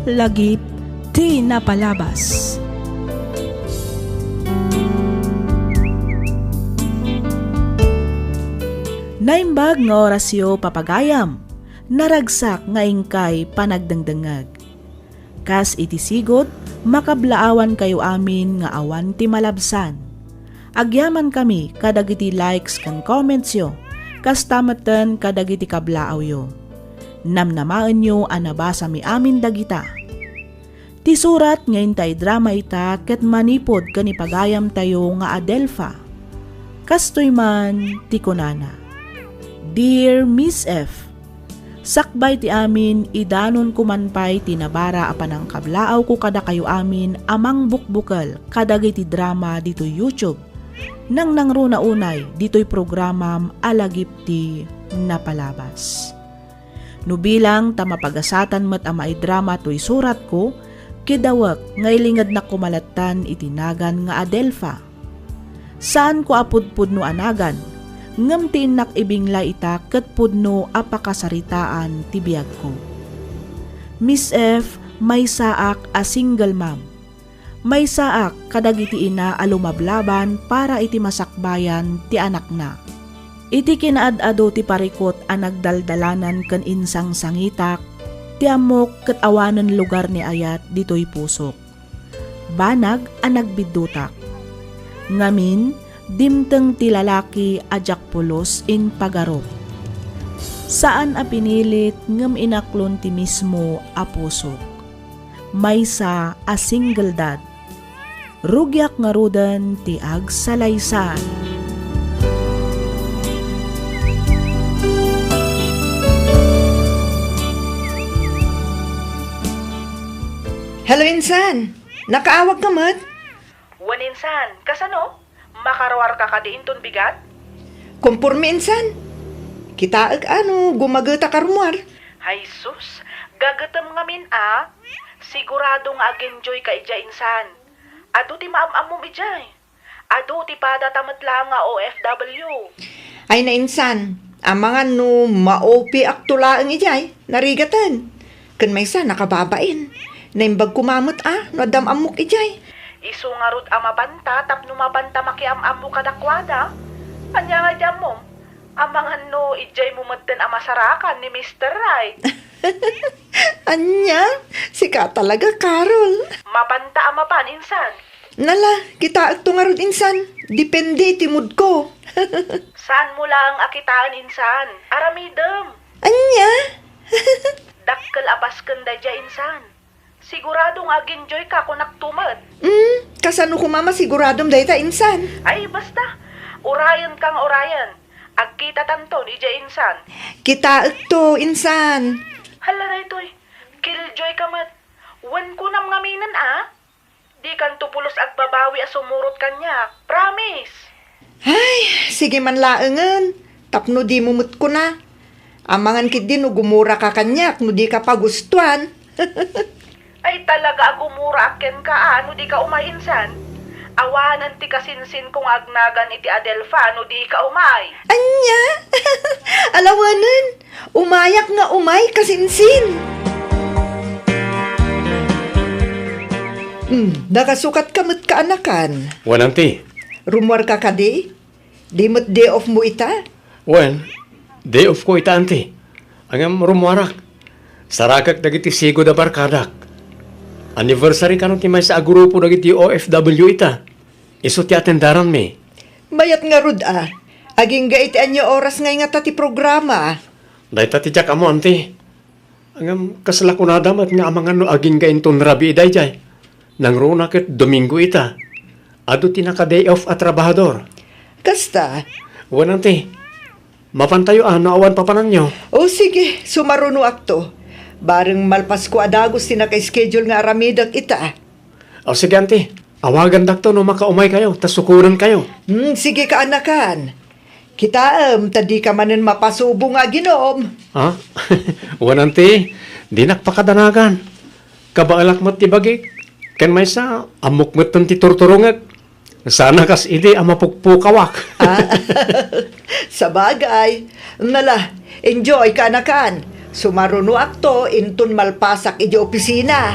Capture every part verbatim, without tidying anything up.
Lagip ti napalabas. Naimbag nga orasyo, papagayam. Naragsak nga inkay panagdengdengngeg. Kas iti sigud, makablaawankayo amin nga awan ti malabsan. Agyamankami kadagiti likes ken commentsyo, kasta metten kadagiti kablaawyo. Namnamaenyo a nabasami amin dagita. Ti surat nga inta idrama ita ket manipud ken ipagayamtayo nga Adelfa. Kastoy man ti kunana, Dear Miss F, sakbay ti amin, idanonko man pay ti nabara a panangkablaawko kadakayo amin a mangbukbukel kadagiti drama ditoy YouTube. Nangnangruna unay ditoy programam a Lagip ti Napalabas. No bilang ta mapagasatan met a maidrama toy suratko, kidawek nga ilingednak koma latta iti nagan nga Adelfa. Saanko a pudpudno a nagan, ngem ti innak ibinglay ita ket pudno a pakasaritaan ti biagko. Miss F, maysaak a single mom. Maysaak kadagiti ina a lumablaban para iti masakbayan ti anakna. Iti kinaad-ado ti parikut a nagdaldalanan ken insangsangitak, ti ammok ket awanen lugar ni ayat ditoy pusok. Banag a nagbiddutak. Ngamin, dimteng ti lalaki a diak pulos impagarup. Saan a pinilit ngem inaklon ti mismo a pusok. Maysa a single dad. Rugiak ngaruden ti agsalaysay. Hello, insan. Nakaawagka met? Wen, insan. Kasano? Makaruarka kadi inton bigat? Komporme, insan. Kitaek a no gumageta ka rumuar. Ay sus, gagetem ngamin a. Sigurado nga ag-enjoyka idiay, insan. Adu ti maam-ammom idiay. Adu ti padata met laeng nga O F W. Ay, nainsan, amangan no ma-O P akto laeng idiay, narigaten. Ken maysa, nakababain. Naimbag koma met a no adda am-ammok idiay. Isu ngarud a mapanta tapno mapanta makiam-ammo kadakuada. Ania nga idi ammom? Amangan no idiaymo metten a masarakan ni Mister Right. Ania? Sika talaga, Carol. Mapanta a mapan, insan. Nala, kitaekto ngarud, insan. Depende iti moodko. Saanmo laeng a kitaen, insan. Aramidem. Ania? Dakkel a pasken daydiay, insan. Sigurado nga ag-enjoyka, kunakto met. Hmm, kasano koma masiguradom dayta, insan? Ay, basta. Urayenka nga urayen. Agkitatanton idiay, insan. Kitaekto, insan. Hala daytoy. Killjoyka met. Wen kunam ngaminen a? Dikanto pulos agbabawi a sumurot kaniak. Promise. Ay, sige man laengen. Tapno dimo met kuna. Amangan ketdi no gumuraka kaniak no dika pagustuan. Ay, talaga a gumuraak kenka a no dika umay, insan. Awanen ti kasinsinko nga agnagan iti Adelfa no dika umay. Ania? Alawanen, umayak nga umay, kasinsin. Hmm, nakasukatka met, kaanakan. Wen, anti. Rumuarka kadi? Di met day off mo ita? Wen, day off ko ita, anti. Ngem rumuarak. Sarakek dagiti sigud a barkadak. Anniversary kano ti maysa a grupo dagiti O F W ita. Isu ti atendaranmi. Mayat ngarud a. Agingga iti ania oras nga ingata ti programa? Dayta ti diak ammo, anti. Ngem kasla kunada met nga amangan no agingga inton rabii daydiay. Nangruna ket Domingo ita. Adu ti naka-day off a trabahador. Kasta? Wen, anti. Mapantayo a no awan papananyo. O sige, sumarunoakto. Bareng malpasko a dagus ti naka-schedule nga aramidek ita. O sige, anti. Awagandakto no makaumaykayo, ta sukodenkayo. Hmm, sige, kaanakan. Kitaem, ta dika manen mapasubo nga aginom. Ha? Wen, anti, dinak pakadanagan. Kabaelak met ti bagik. Ken maysa, ammok metten ti turturongek. Sana kas idi a mapukpukawak. Ah, sabagay. Nala, enjoy, kaanakan. Sumarunoakto inton malpasak idiay opisina.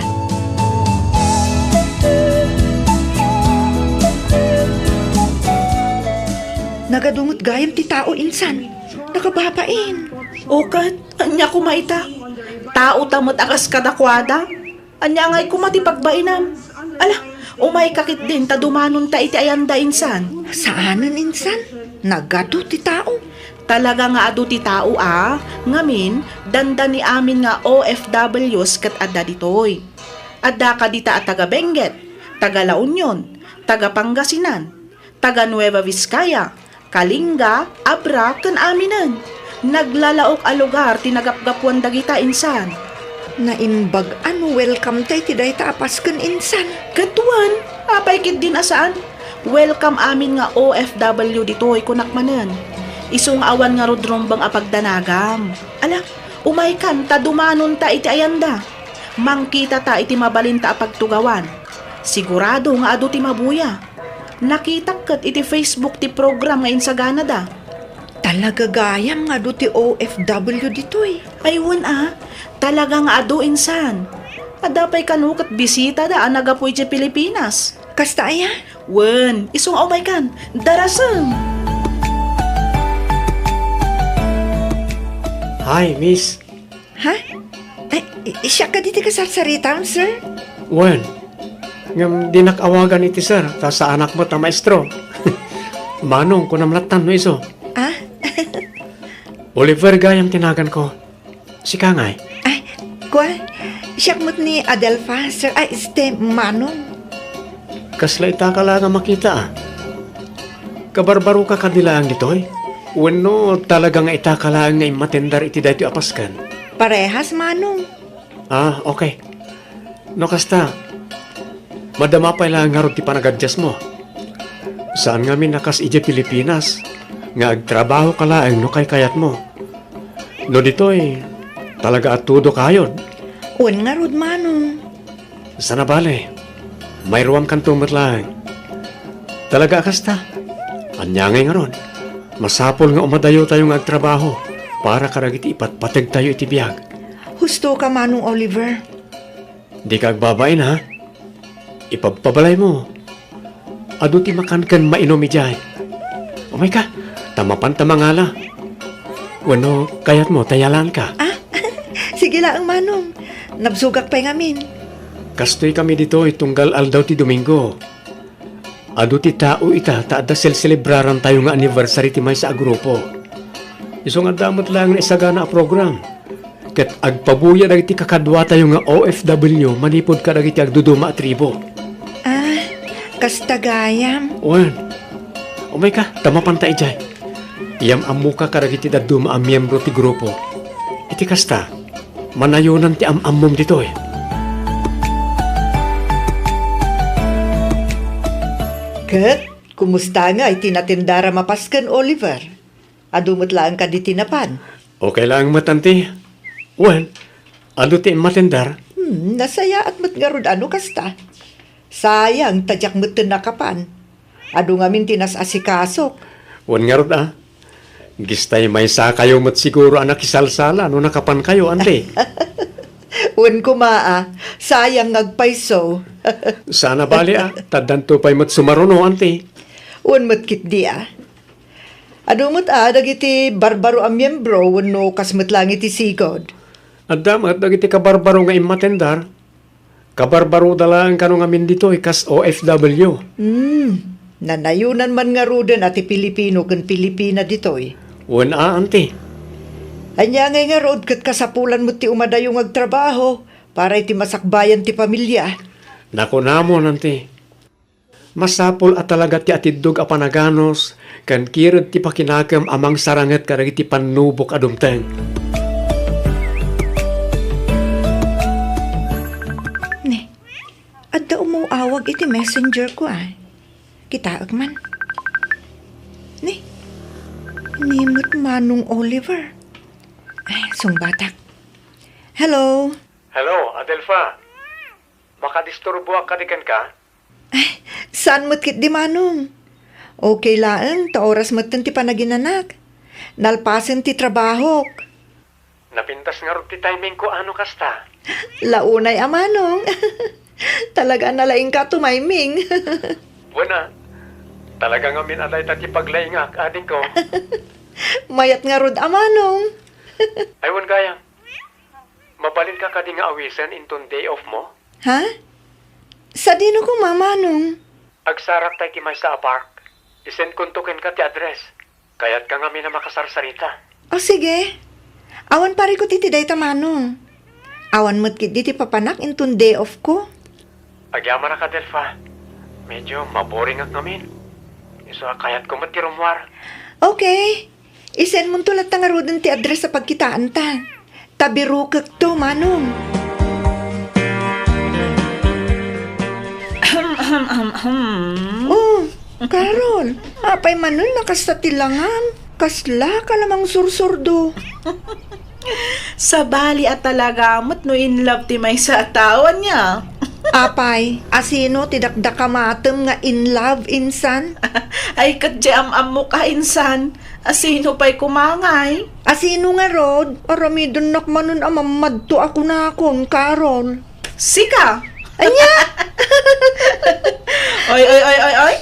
Nagadu met gayam ti tao insan. Nakababain. O ket, ania koma ita? Tao ta met a kas kadakuada? Ania ngay koma ti pagbainam? Ala, umayka ketdin ta dumanonta iti ayanda insan. Saanen insan? Nagadu ti tao. Talaga nga adu ti tao a, ngamin, dandani amin nga O F Ws ket adda ditoy. Adda kadita a taga Benguet, taga La Union, taga Pangasinan, taga Nueva Vizcaya, Kalinga, Abra, ken aminen. Naglalaok a lugar ti nagapgapuan dagita insan. Naimbag a no welcome ta iti dayta a Pasken insan. Ket wen, apay ketdin a saan? Welcome amin nga O F W ditoy, kunak manen. Isu nga awan ngarud rumbeng a pagdanagam. Ala, umaykan ta dumanonta iti ayanda. Mangkitata iti mabalinta a pagtugawan. Sigurado nga adu ti mabuya. Nakitak ket iti Facebook ti program nga insaganada. Talaga gayam nga adu ti O F W ditoy. Ay, wen a, talaga nga adu insan. Adda pay kano ket bisitada a naggapu idiay Pilipinas. Kasta aya? Wen, isu nga umaykan. Darasem! Hi, miss. Ha? Ay, i-, siak kadi ti kasarsaritam, sir? Wen, ngem dinak awagan iti sir, ta saanak met a maestro. Manong, kunam lattan no isu. Ah? Oliver gayam ti naganko. Sika ngay? Ay, kua, siak met ni Adelfa, sir. Ay, este, Manong. Kasla itaka laeng a makita, a? Kabarbaroka kadi laeng ditoy? Wenno talaga nga itaka laeng nga immatendar iti daytoy a Pasken? Parehas, Manong. Ah, okay. No kasta, madama pay laeng ngarud ti panagadjasmo. Saan ngamin a kas idiay Pilipinas nga agtrabahoka laeng no kaykayatmo. No ditoy, talaga a todo kayod. Wen ngarud, Manong. Sana bale, mairuamkanto met laeng. Talaga a kasta? Ania ngay ngarud? Masapul nga umadayotayo nga agtrabaho para kadagiti ipatpategtayo iti biag. Husto ka, Manong Oliver. Dika agbabain, ha? Ipabpabalaymo. Adu ti makan ken mainum idiay. Umayka, ta mapanta mangala. Wenno kayatmo ta yalanka? Ah, sige laeng, Manong. Nabsogak pay ngamin. Kastoy kami ditoy tunggal aldaw ti Domingo. Adu ti tao ita ta adda selselebrarantayo nga anniversary ti maysa a grupo. Isu nga adda met laeng naisagana a program. Ket agpabuya dagiti kakaduatayo nga O F W manipud kadagiti agduduma a tribo. Ah, kasta gayam. Wen, umayka, ta mapanta idiay. Iyam-ammoka kadagiti dadduma a miembro ti grupo. Iti kasta, manayonan ti am-ammom ditoy. Ket, kumusta nga iti natendaram a Pasken, Oliver? Adu met laeng kadi ti napan? Okay laeng met, anti. Wen, adu ti immatendar? Hmm, nasayaat met ngarud a no kasta. Sayang, ta diak metten nakapan. Adu ngamin ti nas-asikasok. Wen ngarud a. Gistay maysakayo met siguro a nakisalsala no nakapankayo, anti. Wen koma a, sayang nga agpayso. Sana bale a, ta addanto pay met sumaruno, anti. Wen met ketdi a. Adu met a dagiti barbaro a miembro wenno kas met laeng iti sigud? Adda met dagiti kabarbaro nga immatendar. Kabarbaroda laeng kano ngamin ditoy kas O F W. Hmm, nanayonan man ngaruden a ti Pilipino ken Pilipina ditoy. Wen a, anti. Ania ngay ngarud ket kasapulan met ti umadayo nga agtrabaho para iti masakbayan ti pamilia? Nakunamon, anti. Masapul a talaga ti atiddog a panaganos ken kired ti pakinakem a mangsaranget kadagiti pannubok a dumteng. Ni, adda umaw-awag iti messenger ko, a. Kitaek man. Ni, ni met Manong Oliver. Ay, sungbatak. Hello? Hello, Adelfa. Makadisturboak kadi kenka? Ay, saan met ketdi, Manong? Okay laeng, ta oras metten ti panaginanak. Nalpasen ti trabahok. Napintas ngarud ti timingko a no kasta. Launay a manong. Talaga a nalaingka a tumayming. Wen a, talaga ngamin a dayta ti paglaingak, adingko. Mayat ngarud a manong. Ay, wen gayam. Mabalinka kadi nga awisen inton day off mo? Ha? Sadino koma, manong? Agsarakta iti maysa a park. Isendkonto kenka ti address. Kayatka ngamin a makasarsarita. O, sige. Awan parikut iti dayta, manong. Awan met ketdi ti papanak inton day off ko. Agyamanak a, Delfa. Medyo maboringak ngamin. Isu a kayatko met ti rummuar. Okay. Isendmonto latta ngaruden ti address a pagkitaanta. Ta birukekto, manong. Ahem, ahem, ahem, ahem. Oh, Carol, apay manen a kasta ti langam? Kaslaka la mangsursurdo? Sabali a talaga met no in love ti maysa a tao, ania? Apay, asino ti dakdakamatem nga in love, insan? Ay, ket diay am-ammok a, insan. Asino pay koma ngay? Asino ngarud? Aramidennak manen a mammadto a kunakon, Carol. Sika! Ania? Oy, oy, oy, oy, oy!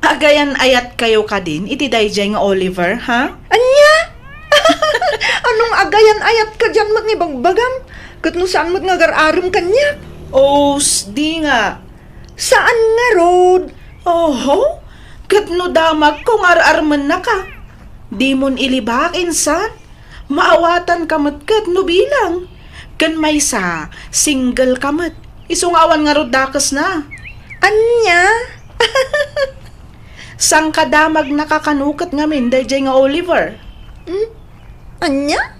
Agayan-ayatkayo kadin iti daydiay nga Oliver, ha? Ania? Anong agayan-ayat kadian met nga ibagbagam? Ket no saan met nga agar-arem kaniak? Os, di nga. Saan ngarud? Oho, ket no damagko nga ar-armennaka, dimon ilibak, insan? Maawatanka met ket no bilang. Ken maysa, single ka met. Isu nga awan ngarud dakesna. Ania? Sangkadamagnaka kano ket ngamin daydiay nga Oliver? Hmm? Ania?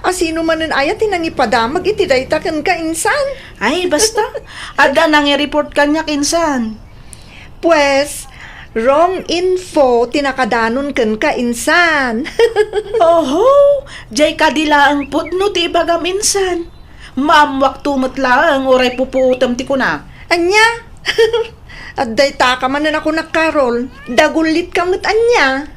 Asino manen aya ti nangipadamag iti dayta kenka, insan? Ay, basta. Adda nangi-report kaniak, insan. Pues, wrong info ti nakadanon kenka, insan. Oho, diay kadi laeng pudno ti ibagam, insan. Maammuakto met laeng uray pupuotem ti kuna. Ania? Adda itaka manen a kunak, Carol. Dagullitka met, ania?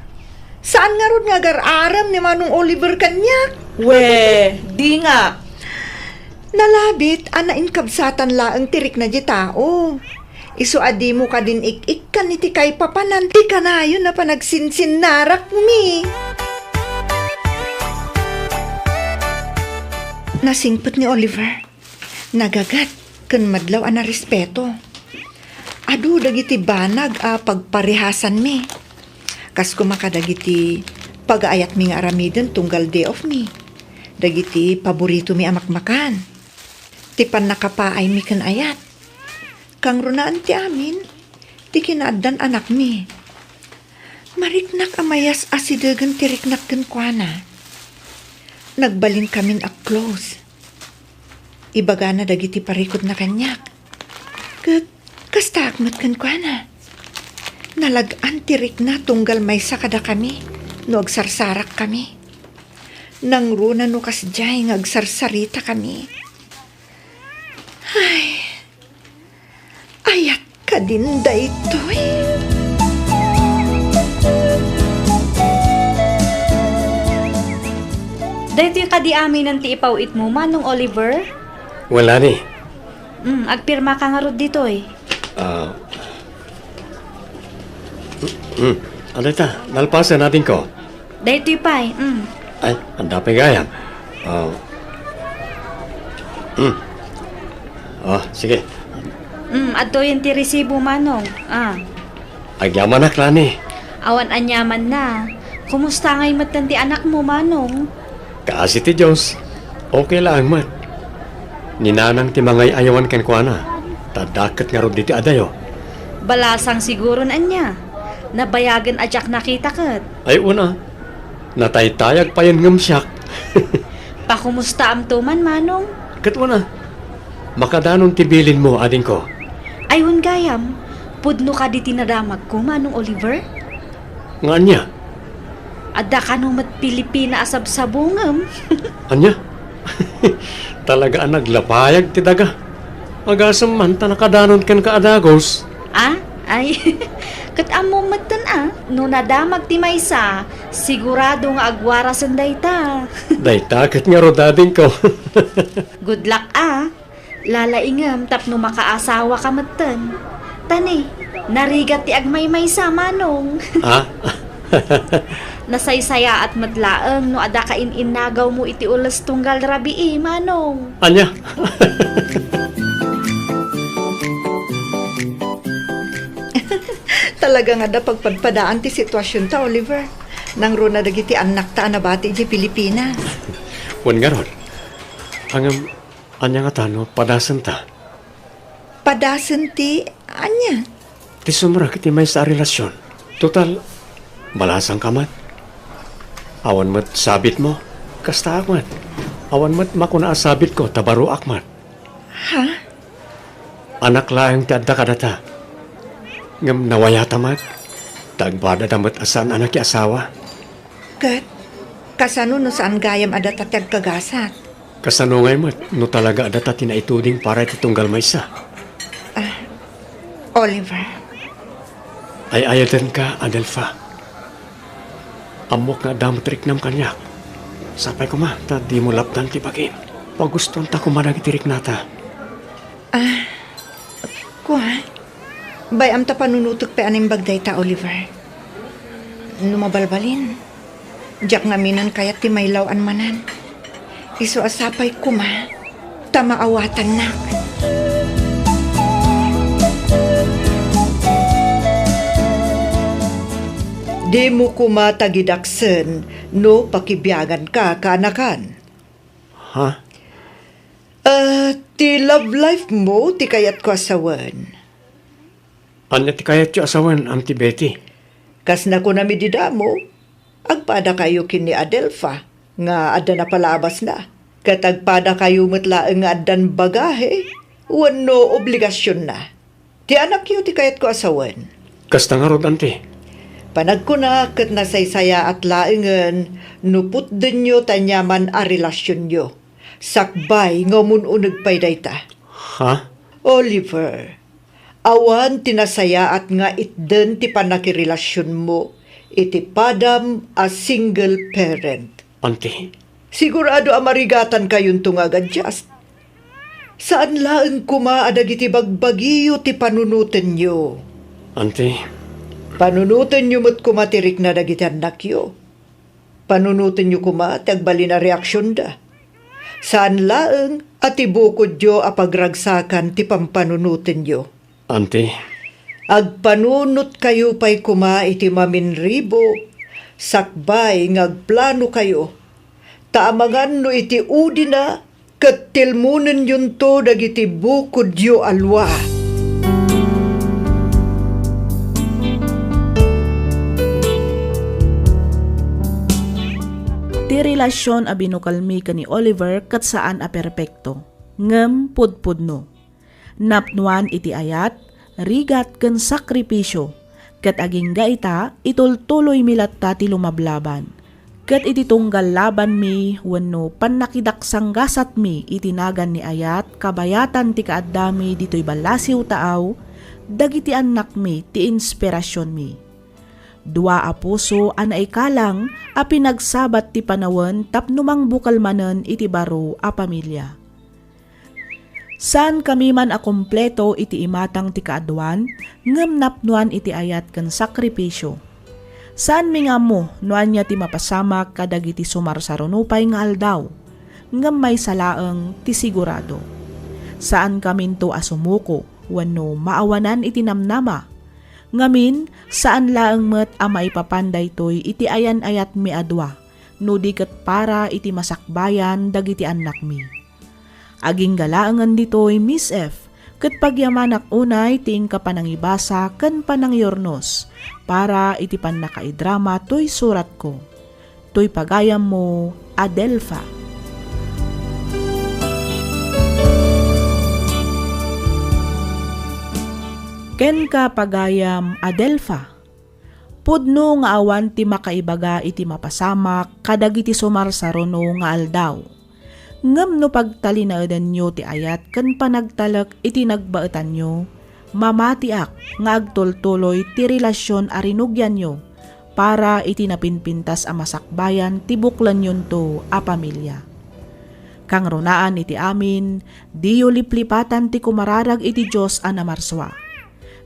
Saan ngarud nga agar-arem ni Manong Oliver kaniak? We, di nga. Nalabit a nainkabsatan laeng ti rikna di tao. Isu a dimo kadin ik-ikkan iti kaipapanan ti kanayon a panagsinsinnarakmi. Nasingpet ni Oliver. Nagagat ken madlaw a narespeto. Adu dagiti banag a pagparehasanmi. Kas koma kadagiti pagaayatmi nga aramiden tunggal day off mi. Dagiti paboritomi a makmakan. Ti pannakapaaymi ken ayat. Kangrunaan ti amin ti kinaaddan anakmi. Mariknak a mayas a sidegen ti riknak kenkuana. Nagbalinkamin a close. Ibagana dagiti parikutna kaniak. Ket kastaak met kenkuana. Nalag-an ti rikna tunggal maysa kadakami no agsarsarakkami. Nangruna no kasdiay nga agsarsaritakami. Ay, ayat kadin daytoy. Daytoy kadi aminen ti ipaw-itmo, Manong Oliver? Wala ni. Mm, agpirma ka ngarud ditoy. Ah. Mm, ano ita? Nalpasen, adingko. Daytoy pay, mm. Ay, adda pay gayam. Ah. Mm. Oh, sige. Mm, adtoyen ti resibo, Manong. Ah. Agyamanak, Lani. Awan aniamanna. Kumusta ngay metten ti anakmo, Manong? Kaasi ti Dios, okay laeng met. Ni Nanang ti mangay-ayawan kenkuana, ta adda ket ngarud ditoy adayo. Balasang siguron ania. Nabayagen a diak nakita ket. Ay, una, nataytayag payen ngem siak. Pakumustaamto man, Manong? Ket una, makadanon ti bilinmo, adingko. Ay, wen gayam, pudno kadi ti nadamagko, Manong Oliver? Nga ania? Adda kano met Pilipina a sabsabongem. Ania? Talaga a naglapayag ti daga. Agasem man ta nakadanon kenka a dagus. Ah? Ay, ket ammom metten a, no nadamag ti maysa, sigurado nga agwarasen dayta. Dayta ket ngarud, adingko. Good luck a. Lalaingem tapno makaasawa ka metten. Tani, narigat ti agmaymaysa, Manong. Ah? Nasaysayaat met laeng no adda ka in-innagawmo iti ules tunggal rabii, Manong. Ania? Talaga nga adda pagpadpadaan ti situasionta, Oliver. Nangruna dagiti annakta a nabati idiay Pilipinas. Wen ngarud. Ngem, ania ngata no padasenta? Padasen ti ania? Ti sumrek iti maysa a relasion. Total, balasangka met. Awan met sabitmo. Kastaak met. Awan met makuna a sabitko ta baroak met. Ha? Anak laeng ti adda kadata. Ngem nawayata met. Ta agpadada met a saan a nakiasawa. Ket, kasano no saan gayam a data ti agkagasat? Kasano ngay met no talaga a data ti naituding para iti tunggal maysa? Ah, Oliver. Ay-ayatenka, Adelfa. Ammok nga adda met riknam kaniak. Sapay koma ta dimo lapdan ti bagim. Pagustuanta koma dagiti riknata. Ah, kua, bay-am ta panunotek pay a naimbag dayta, Oliver. No mabalbalin, diak ngaminen kayat ti mailaw-an manen. Isu a sapay koma ta maawatannak. Dimo koma tagidaksen no pakibiaganka, kaanakan. Ha? Ah, ti love life mo ti kayatko a sawen. Ania ti kayatyo a sawen, Auntie Betty? Kas nakunami dida mo, agpadakayo ken ni Adelfa nga adda napalabasna, ket agpadakayo met laeng nga addan bagahe wenno obligasionna. Ti anakyo ti kayatko a sawen. Kasta ngarud, Auntie. Panagkunak ket nasaysayaat laengen no putdenyo ti aniaman a relasionyo. Sakbay nga umun-uneg pay dayta. Ha? Oliver, awan ti nasayaat nga itden ti pannakirelasionmo iti padam a single parent. Auntie. Sigurado a marigatankayon nga agadias. Saan laeng koma a dagiti bagbagiyo ti panunotenyo. Auntie. Panunotenyo met koma ti rikna dagiti annakyo. Panunotenyo koma ti agbalin a reaksionda. Saan laeng a ti bukodyo a pagragsakan ti pampanunotenyo. Auntie. Agpanunotkayo pay koma iti maminribo, sakbay nga agplanokayo. Ta amangan no iti udina ket tilmonenyonto dagiti bukodyo a lua. Ti relasion a binukelmi ken ni Oliver ket saan a perpekto, ngem pudpudno. Napnoan iti ayat, rigat ken sakripisio, ket agingga ita, itultuloymi latta ti lumablaban. Ket iti tunggal labanmi wenno pannakidaksanggasatmi iti nagan ni ayat kabayatan ti kaaddami ditoy ballasiw taaw, dagiti annakmi ti inspirasionmi. Dua a puso a naikalang a pinagsabat ti panawen tapno mangbukel manen iti baro a pamilia. Saankami man a kompleto iti imatang ti kaaduan, ngem napnoan iti ayat ken sakripisio. Saanmi nga ammo no ania ti mapasamak kadagiti sumarsaruno pay nga aldaw, ngem maysa laeng ti sigurado. Saankaminto a sumuko wenno maawanan iti namnama. Ngamin, saan laeng met a maipapan daytoy iti ayan-ayatmi a dua, no di ket para iti masakbayan dagiti annakmi. Agingga laengen ditoy, Miss F, ket pagyamanak unay ti inka panangibasa ken panangyurnos para iti pannakaidrama toy suratko. Toy pagayammo, Adelfa. Kenka, pagayam, Adelfa. Pudno nga awan ti makaibaga iti mapasamak kadagiti sumarsaruno nga aldaw. Ngem no pagtalinaedanyo ti ayat ken panagtalek iti nagbaetanyo, Mamatiak nga agtultuloy ti relasion a rinugianyo para iti napinpintas a masakbayan ti buklenyonto a pamilia. Kangrunaan iti amin, diyo liplipatan ti kumararag iti Dios a namarsua.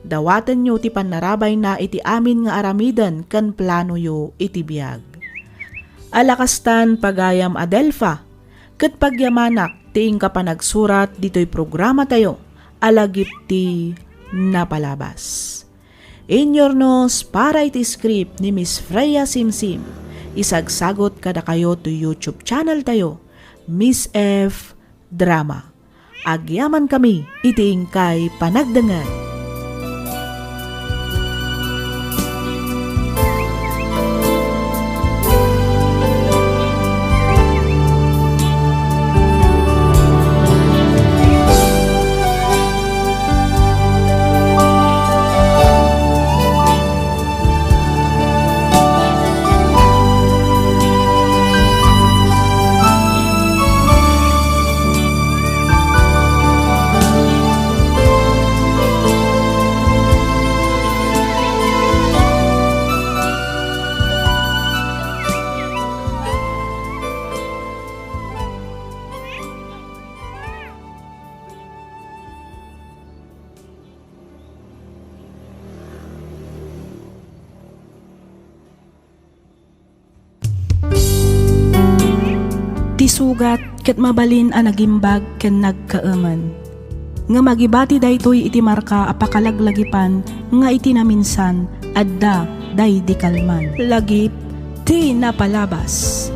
Dawatenyo ti pannarabayna iti amin nga aramiden ken planoyo iti biag. Ala kastan, pagayam Adelfa, ket pagyamanak ti inka panagsurat ditoy programatayo a lagip ti napalabas. Inyurnos para iti script ni Miss Freya Simsim, isagsagot kadakayo ti YouTube channel tayo, Miss F Drama. Agyamankami iti inkay panagdengngeg. Ti sugat ket mabalin a nagimbag ken nagkaemen. Ngem agibati daytoy iti marka a pakalaglagipan nga iti naminsan, adda daydi kalman. Lagip ti napalabas.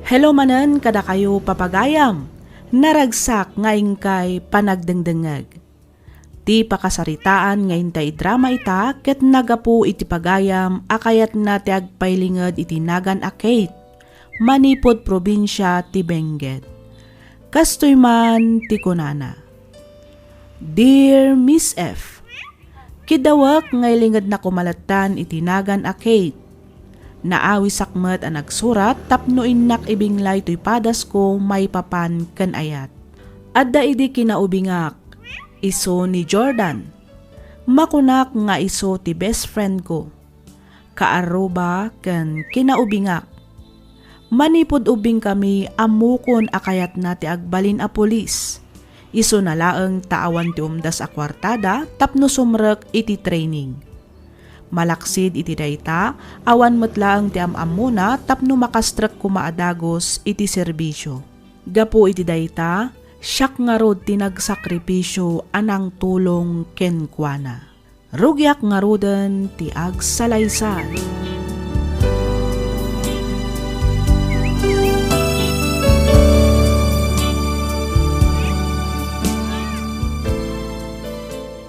Hello manen kadakayo, papagayam. Naragsak nga inkay panagdengdengngeg. Ti pakasaritaan nga intay drama ita ket nagapu iti pagayam a kayatna ti agpailinged iti nagan a Kate, manipud probinsia ti Benguet. Kastoy man ti kunana, "Dear Miss F, kidawek nga ilingedna koma latta iti nagan a Kate. Naawisak met a nagsurat tapno innak ibinglay toy padasko maipapan ken ayat. Adda idi kinaubingak, isu ni Jordan. Makunak nga isu ti best friend ko. Kaarruba ken kinaubingak. Manipud ubbingkami, ammokon a kayatna ti agbalin a pulis. Isuna laeng ta awan ti umdas a kuartada tapno sumrek iti training. Malaksid iti dayta, awan met laeng ti am-ammona tapno makastrek koma a dagus iti serbisio. Gapu iti dayta, siak ngarud ti nagsakripisio a nangtulong kenkuana. Rugiak ngaruden ti agsalaysay."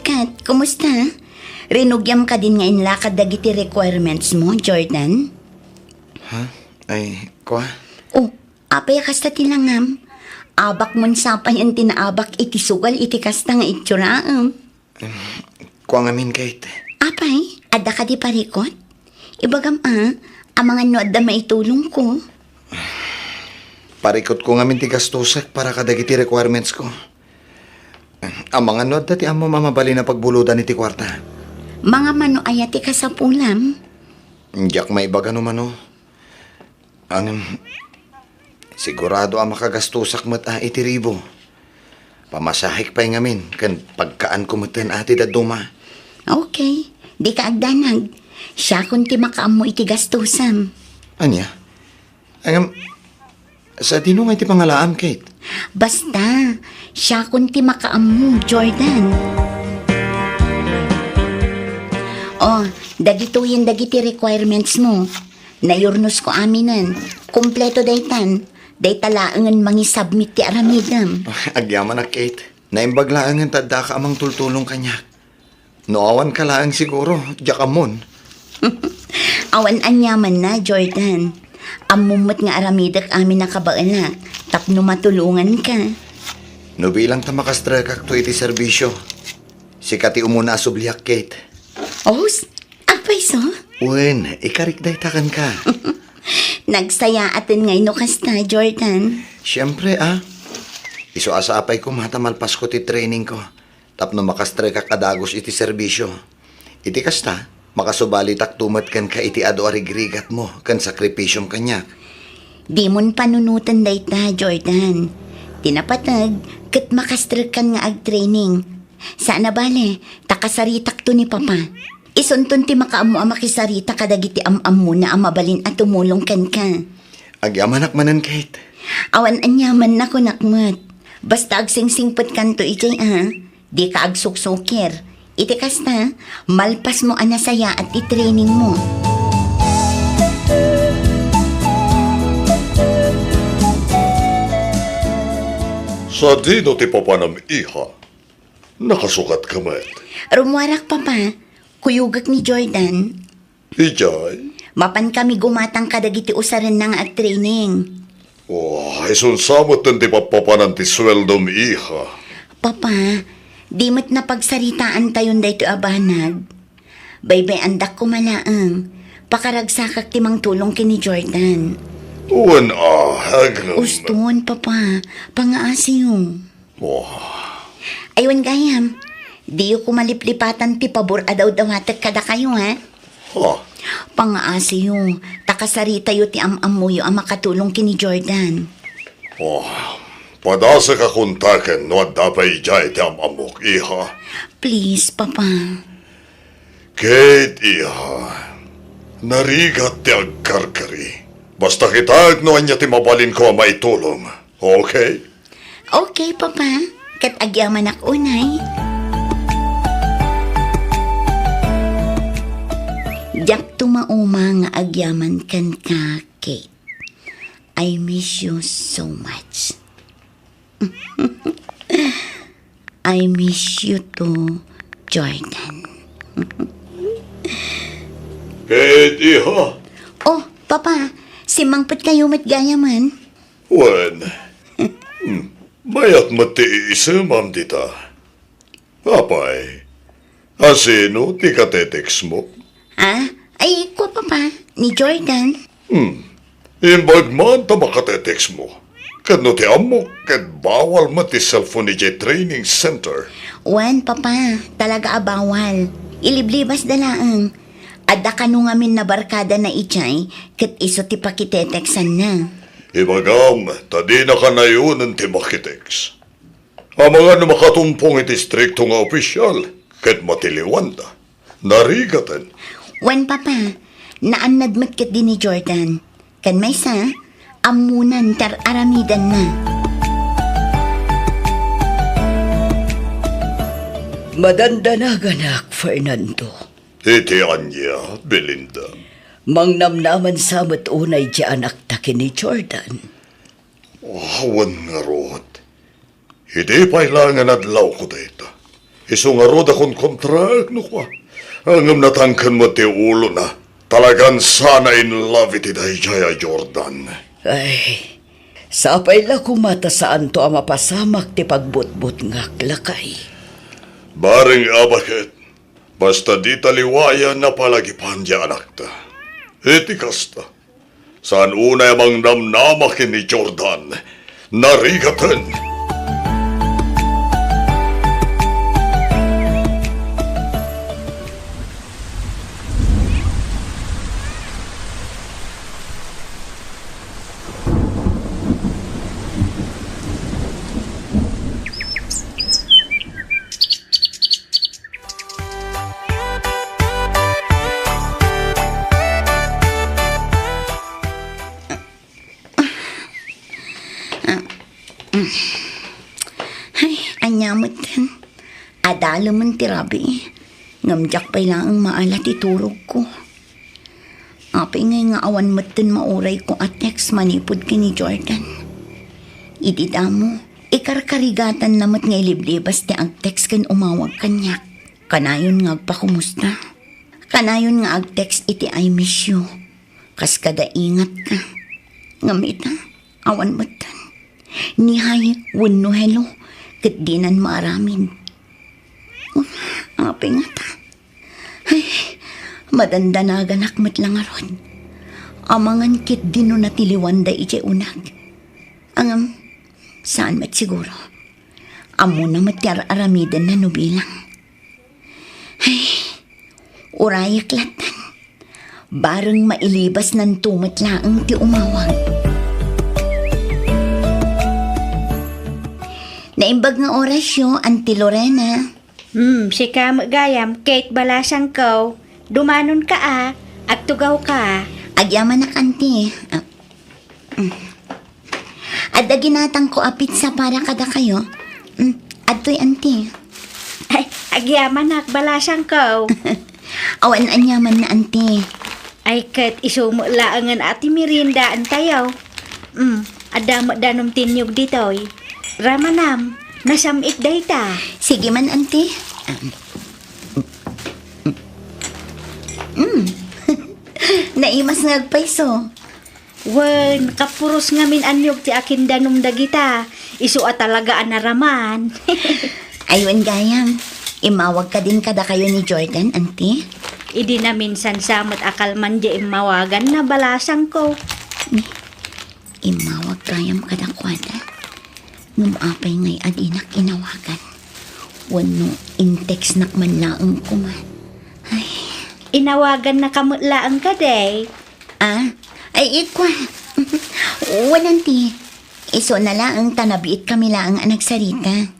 Kat, kumusta? Rinugiam kadin nga inlakad dagiti requirements mo, Jordan? Ha? Ay, kwa? Oh, apay a kasta ti langam? Abak mon sapayan ti naabak iti sugal iti kasta nga itsuraem. Em, kua ngamin, Kate. Apay, adda kadi parikut? Ibagam a, amangan no adda maitulongko. Parikutko ngamin ti gastosek para kadagiti requirements ko. Amangan no adda ti ammom a mabalin a pagbulodan iti kuarta. Mangam no aya ti kasapulam? Diak maibaga no mano. Ngem, sigurado a makagastosak met a iti ribu. Pamasahek pay ngamin ken pagkaanko metten a ti dadduma. Okay, dika agdanag. Siakon ti makaammo iti gastosam. Ania? Ngem, sadino nga iti pangalaam, Kate? Basta, siakon ti makaammo, Jordan. Oh, dagitoyen dagiti requirements mo. Nayurnosko aminen. Kompleto daytan. Dayta laengen mangisubmit ti aramidem. Agyamanak, Kate. Naimbag laengen ta addaka a mangtultulong kaniak. No awanka laeng siguro, diak ammon. Awan aniamanna, Jordan. Ammom met nga aramidek amin a kabaelak tapno matulonganka. No bilang ta makastrekakto iti serbisio, sika ti umuna a subliak, Kate. Os, agpayso? Wen, ikarik dayta kenka. Nagsayaaten ngay no kasta, Jordan. Siempre, a. Isu a sapay koma ta malpasko ti training ko. Tapno makastrekak a dagus iti serbisio. Iti kasta, makasubalitakto met kenka iti adu a rigrigatmo ken sakripisiom kaniak. Dimon panunoten dayta, Jordan. Ti napateg, ket makastrekkan nga agtraining. Saan a bale, ta kasaritakto ni Papa. Isunton ti makaammo a makisarita kadagiti am-ammona a mabalin a tumulong kenka. Agyamanak manen, Kate. Awan aniamanna, kunak met. Basta agsingsingpetkanto idiay, a. Dika agsuksukir. Iti kasta, malpasmo a nasayaat ti trainingmo. Sadino ti papanam, iha? Nakasukatka met? Rummuarak, Papa. Kuyogek ni Jordan. Idiay? Mapankami gumatang kadagiti usarenna nga agtraining. Oh, isunsa met ti pappapanan ti sueldom, iha? Papa, di met napagsaritaantayon daytoy a banag. Baybay-andak koma laeng. Pakaragsakak ti mangtulong ken ni Jordan. Wen a, agam. Uston, Papa. Pangaasiyo. Oh. Ay, wen gayam, diyo koma liplipatan ti pabor a dawdawatek kadakayo, ha? Ha? Pangaasiyo, ta kasaritayo ti am-ammoyo a makatulong ken ni Jordan. Oh, padasek a kontaken no adda pay idiay ti am-ammok, iha. Please, Papa. Kate, iha, narigat ti agkarkari. Basta kitaek no ania ti mabalinko a maitulong. Okay? Okay, Papa. Ket agyamanak unay. Diak tumauma nga agyaman kenka, Kate. I miss you so much. I miss you too, Jordan. Kate, iha. Oh, Papa, simmangpetkayo met gayamen. Wen, hmm, mayat met ti iisemam dita. Apay, asino ti kateteksmo? Ah, ay, kua, Papa, ni Jordan. Hmm, imbag man ta makateteksmo. Ket no ti ammok, ket bawal met ti cellphone idiay training center. Wen, Papa, talaga a bawal. Iliblibasda laeng. Adda kano ngamin a barkadana idiay, ket isu ti pakiteteksanna. Ibagam, ta dinaka nayonen ti makitext. Amangan no makatumpong iti istrikto nga opisial, ket matiliwanda. Narigaten. Wen, Papa, naannad met ketdi ni Jordan. Ken maysa, ammonan ti ar-aramidanna. Madandanaganak, Fernando. Iti ania, Belinda? Mangnamnaman sa met unay ti anakta ken ni Jordan. Awan ngarud. Idi pay laeng nga nadlawko dayta, isu ngarud a konkontraek no kua. Ngem natangken met ti ulona. Talagan sana in love iti daydiay a Jordan. Ay, sapay la koma ta saanto a mapasamak ti pagbutbutngak, lakay. Bareng a baket, basta dita liwayan a palagipan ti anakta. Iti kasta, saan unay a mangnamnama ken ni Jordan. Narigaten. Ay, ania metten? Adalemen ti rabii. Ngem diak pay laeng maala ti turogko. Apay ngay nga awan metten maurayko a text manipud ken ni Jordan. Idi damo, ikarkarigatanna met nga iliblibas ti ag-text ken umawag kaniak. Kanayon nga agpakumusta. Kanayon nga ag-text iti "I miss you." Kas kada ingatka. Ngem ita, awan metten. Ni hi wenno hello, ket dinan maaramid. Apay ngata? Ay, madandanaganak met la ngarud. Amangan ketdi no natiliwanda idiay unag. Ngem, saan met siguro. Ammona met ti ar-aramidenna no bilang. Ay, urayek lattan. Bareng mailibasnanto met laeng ti umawag. Naimbag nga orasyo, Auntie Lorena. Hmm, sika met gayam, Kate balasangko. Dumanonka a, agtugawka. Agyamanak, Auntie. Ah, mm. Adda ginatangko a pizza para kadakayo. Mm, adtoy, Auntie. Ay, agyamanak, balasangko. Awan aniamanna, Auntie. Ay, ket isu met laengen a ti meriendaentayo. Mm, adda met danum ti inyog ditoy. Ramanam, nasam-it dayta. Sige man, Auntie. Mm. Naimas nga agpayso. Wen, kapuros ngamin a inyog ti akindanum dagita. Isu a talaga a naraman. Ay, wen gayam, immawag kadin kadakayo ni Jordan, Auntie? Idi naminsan sa met a kalman diay immawaganna, balasangko. Ni, immawag gayam kadakuada. Ngem apay ngay a dinak inawagan? Wenno intextnak man laeng koma? Ay. Inawagannaka met laeng kadi? Ah? Ay, ikua. Wen, Auntie. Isuna laeng ta nabiitkami laeng a nagsarita.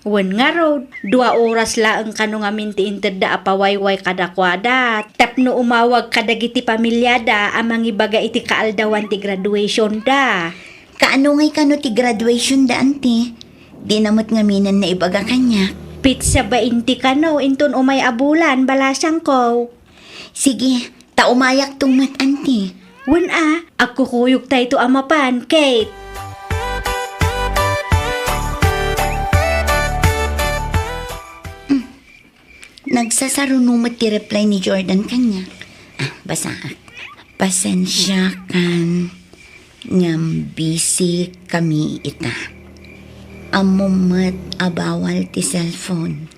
Wen ngarud, dua oras laeng kano ngamin ti intedda a pawayway kadakuada tapno umawag kadagiti pamiliada a mangibaga iti kaaldawan ti graduationda. Kaano ngay kano ti graduationda, Auntie? Dina met ngaminen naibaga kaniak. Petsa bainte kano inton umay a bulan, balasangko. Sige, ta umayakto met, Auntie. Wen a, agkukuyogtayto a mapan, Kate. Mm. Nagsasaruno met ti reply ni Jordan kaniak. Ah, basaak. Pasensiakan ngem busy kami ita. Ammom met a bawal ti cellphone.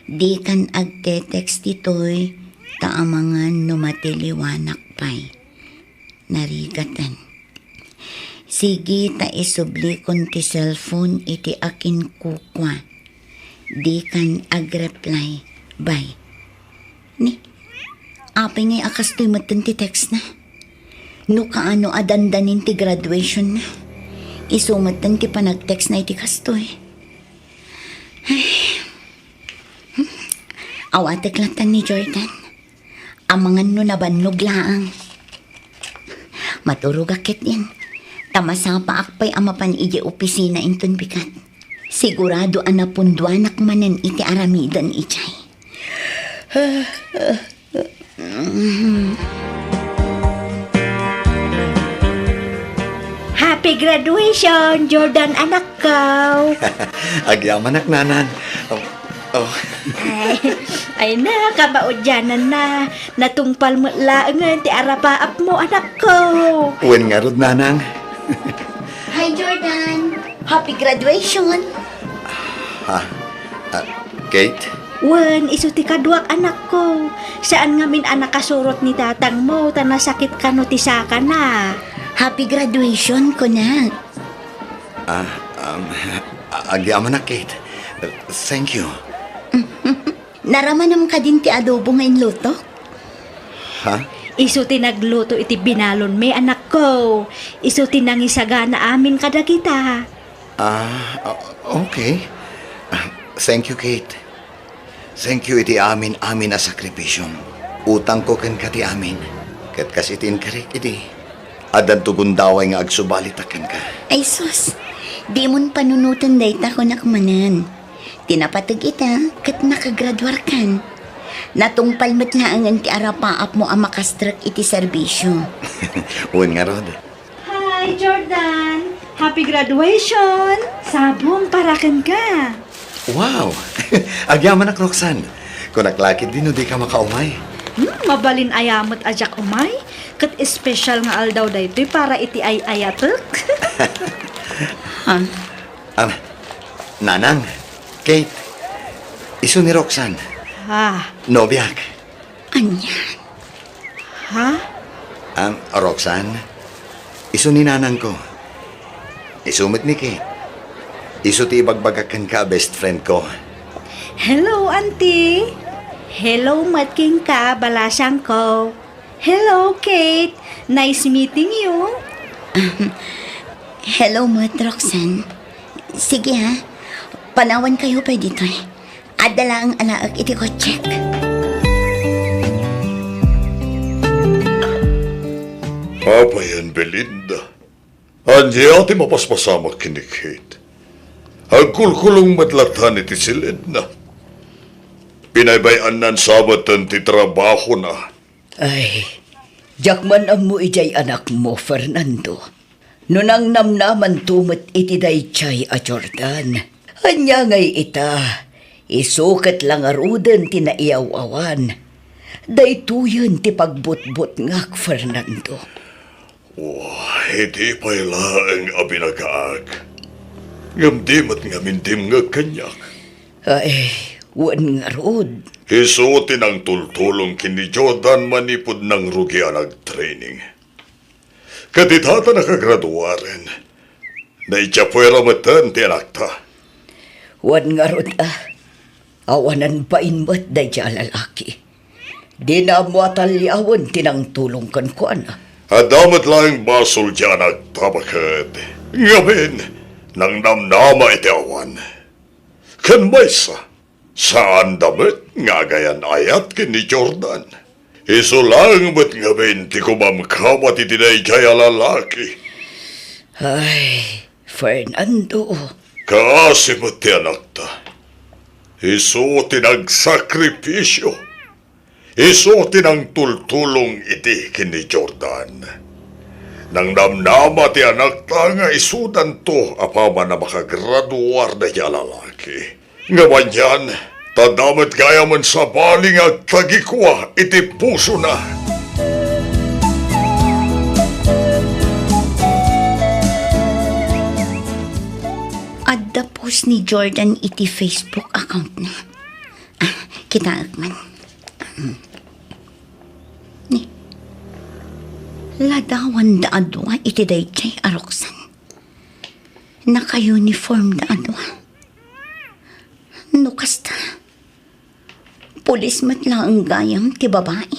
Dikan agte-text ditoy ta amangan no matiliwanak pay. Narigaten. Sige ta isublikon ti cellphone iti akinkukua. Dikan agreply, bay. Ni, apay ngay a kastoy metten ti textna? No kaano a dandanin ti graduationna, isu metten ti panagtextna iti kastoy. Ay. Awatek lattan ni Jordan. Amangan no nabannog laeng. Maturogak ketdin, ta masapaak pay a mapan idiay opisina inton bigat. Sigurado a napunduanak manen iti aramiden idiay. Happy graduation, Jordan anakko! Agyamanak, Nanang. Oh, oh. Ay, ay na, kamaudiananna. Natungpal met laengen ti arapaapmo, anakko. Wen ngarud, Nanang. Hi, Jordan. Happy graduation. Ha? Ah, Kate? Wen, isu ti kaduak, anakko. Saan ngamin a nakasurot ni tatangmo, ta nasakit kano ti sakana. Happy graduation, kunak. Ah, um, agyamanak, Kate. Thank you. Naramanam kadin ti adobo nga inluto? Ha? Isu ti nagluto iti binalonmi, anakko. Isu ti nangisagana amin kadagita. Ah, o-, okay. Ah, thank you, Kate. Thank you iti amin-amin a sakripisiom. Utangko kenka ti amin. Ket kas iti inkarik idi, addanto gundaway nga agsubalitak kenka. Ay sus, dimon panunoten dayta, kunak manen. Ti napateg ita, ket nakagraduarkan. Natungpal met laengen ti arapaapmo a makastrek iti serbisio. Wen ngarud. Hi, Jordan! Happy graduation! Sabong para kenka! Wow! Agyamanak, Roxanne. Kunak la ketdi no dika makaumay. Hmm, mabalin aya met a diak umay. Ket espesyal nga aldaw daytoy para iti ay-ayatek. Ha? Ah, Nanang, Kate, isu ni Roxanne. Ah. Nobiak. Ania? Ha? Ang Roxanne, isu ni nanangko. Isu met ni Kate. Isu ti ibagbagak kenka a best friend ko. Hello, Auntie. Hello met kenka, balasiangko. Hello, Kate. Nice meeting you. Hello met, Roxanne. Sige, ha. Panawankayo pay ditoy. Adda laeng alaek iti kotsek. Apayen, Belinda. Ania ti mapaspasamak ken ni Kate? Agkulkulong met latta iti silidna. Binaybay-annan sa met ti trabahona. Ay, diak man ammo idiay anakmo, Fernando. No nangnamnamanto met iti daydiay a Jordan, ania ngay ita? Isu ket la ngaruden ti naiyaw-awan. Daytoyen ti pagbutbutngak, Fernando. Oh, idi pay laeng a binagaak, ngem di met ngamin dimngeg kaniak. Ay, wen ngarud. Isu ti nangtultulong ken ni Jordan manipud nangrugi a nagtraining. Ket ita ta nakagraduaren, naiddiay puera metten ti anakta. Wen ngarud a, awanan bain met daydiay a lalaki. Dina ammo a taliawen ti nangtulong kenkuana. Adda met laeng basol ti anakta baket. Ngamin, nangnamnama iti awan. Ken maysa, saanda met nga agayan-ayat ken ni Jordan. Isu laeng met ngamin ti kumamkamat iti daydiay a lalaki. Ay, Fernando. Kaasi met ti anakta. Isu ti nagsakripisio. Isu ti nangtultulong idi ken ni Jordan. Nangnamnama ti anakta nga isudanto apaman a makagraduar daydiay a lalaki. Ngem anian, ta adda met gayamen sabali nga agtagikua iti pusona. Adda post ni Jordan iti Facebook account na. Ah, kitaek man. Ni, ladawanda a dua iti daydiay a Roxanne. Naka-uniform da a dua. No kasta, pulis met laeng gayam ti babai.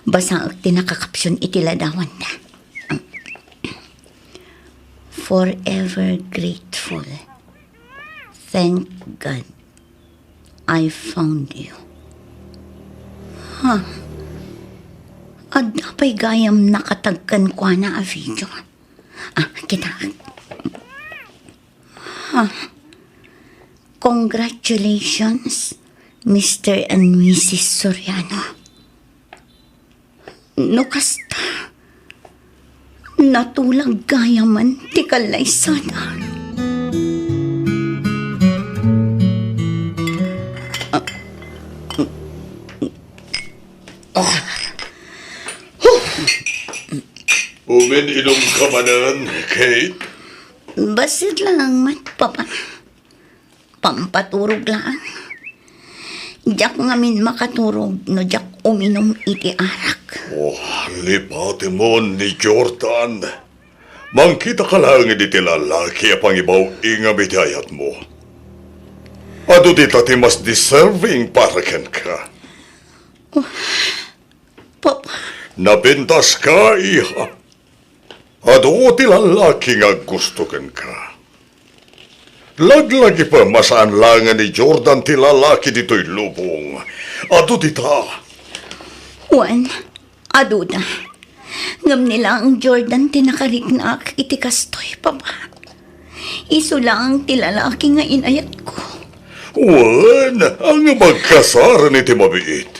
Basaek ti nakakapsion iti ladawanda. Forever grateful. Thank God I found you. Ha? Adda pay gayam nakatag kenkuana a video. Ah, kita. Ha? Congratulations, Mister and Missus Soriano. No kasta, natulag gayamen ti kallaysada. Ah. Ah. Umin-inumka manen, Kate? Bassit laeng met, Papa. Pampaturog laeng. Diak ngamin makaturog no diak uminum iti arak. Oh, lipatemon ni Jordan. Mangkitaka laeng iti lalaki a pangibaw-ingam iti ayatmo. Adu dita ti mas deserving para kenka. Oh, Papa. Napintaska, iha. Adu ti lalaki nga aggusto kenka. Laglagipem a saan laengen ni Jordan ti lalaki ditoy lubong. Adu dita. Wen, aduda. Ngem ni laeng Jordan ti nakariknaak iti kastoy, Papa. Isu laeng ti lalaki nga inayatko. Wen, ngem agkasaren iti mabiit.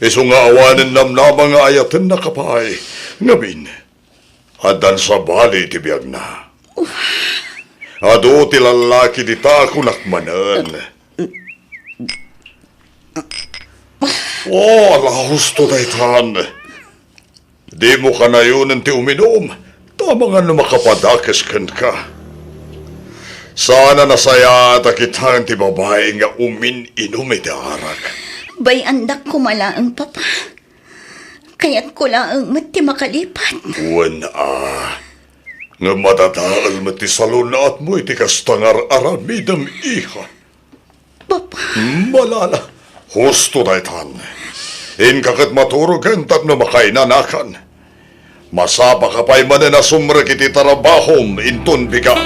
Isu nga awanen namnama nga ayatennaka pay. Ngamin, addan sabali iti biagna. Adu ti lallaki dita, kunak manen. Oh, ala husto daytan. Dimo kanayonen ti uminum, ta amangan no makapadakes kenka. Saan a nasayaat a kitaen ti babai nga umin-inum iti arak. Bay-andak koma laeng, Papa. Kayatko laeng met ti makalipat. Wen a. Ngem madadael met ti salunnaatmo iti kasta nga ar-aramidem, iha. Papa. Malala, husto daytan. Inka ket maturogen tapno makainanakan. Masapaka pay manen a sumrek iti tarabahom inton bigat.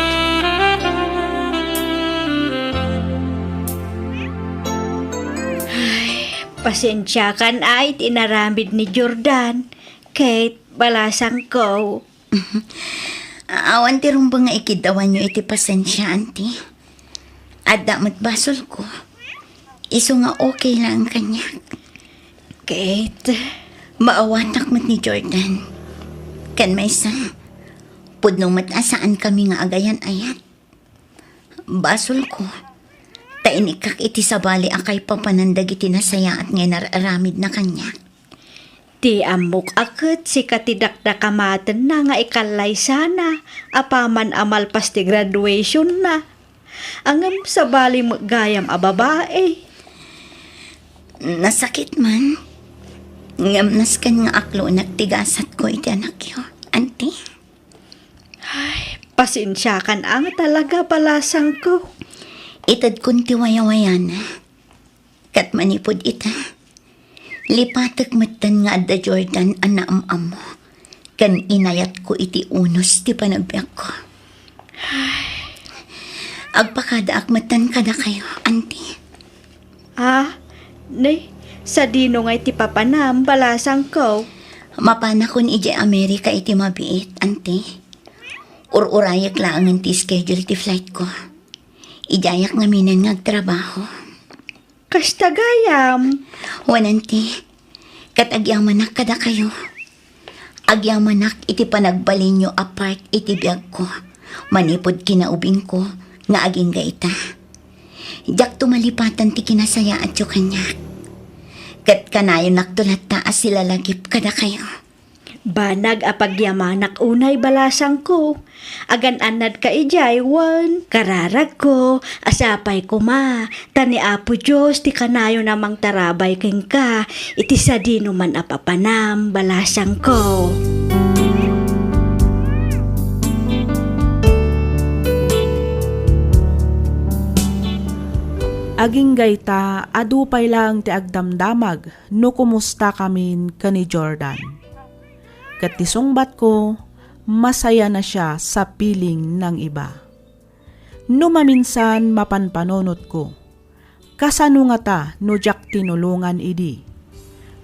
Ay, pasensiakan ay ti inaramid ni Jordan. Kate, balasangko. Awan ti rumbeng nga ikiddawanyo iti pasensia, Auntie. Adda met basolko. Isu nga okay laeng kaniak. Kate, maawatak met ni Jordan. Ken maysa, pudno met a saankami nga agayan-ayat. Basolko, ta inikkak iti sabali a kaipapanan dagiti nasayaat nga inar-aramidna kaniak. Ti ammok a ket sika ti dakdakamatenna nga ikallaysana apaman a malpas ti graduationna. Ngem sabali met gayam a babai. Nasakit man. Ngem nasken nga aklonak ti gasatko iti anakyo, Auntie. Ay, pasensiakan a nga talaga, balasangko. Itedkon ti wayawayana. Ket manipud ita, lipatek metten nga adda Jordan a naam-ammo, ken inayatko iti unos ti panagbiagko. Agpakadaak metten kadakayo, Auntie. Ah, ne, sadino ngay ti papanam, balasangko? Mapanakon idiay Amerika iti mabiit, Auntie. Ur-urayek laengen ti schedule ti flightko. Idiayak ngaminen nga agtrabaho. Kasta gayam. Wen, Auntie, ket agyamanak kadakayo. Agyamanak iti panagbalinyo a part iti biagko manipud kinaubingko nga agingga ita. Diakto malipatan ti kinasayaatyo kaniak. Ket kanayonakto latta a silalagip kadakayo. Banag a pagyamanak unay, balasangko. Agan-annadka idiay wen kararagko a sapay koma, ta ni Apo Dios ti kanayon a mangtarabay kenka iti sadinoman a papanam, balasangko. Agingga ita, adu pay laeng ti agdamdamag no kumustakamin ken ni Jordan. Ket ti sungbatko, masayana sia sa piling nang iba. No maminsan mapanpanunotko, kasano ngata no diak tinulongan idi?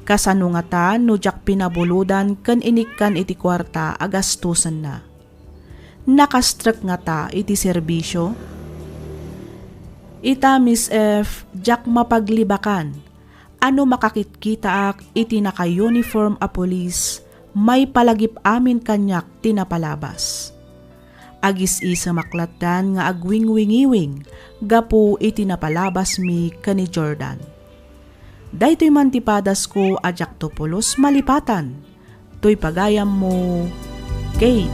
Kasano ngata no diak pinabulodan ken inikkan iti kuarta a gastusenna? Nakastrek ngata iti serbisio? Ita, Miss F, diak mapaglibakan. A no makakitkitaak iti naka-uniform a pulis, maipalagip amin kaniak ti napalabas. Agis-isemak lattan nga agwingwingiwing gapu iti napalabasmi ken ni Jordan. Daytoy man ti padasko a diakto pulos malipatan. Toy pagayammo, Kate.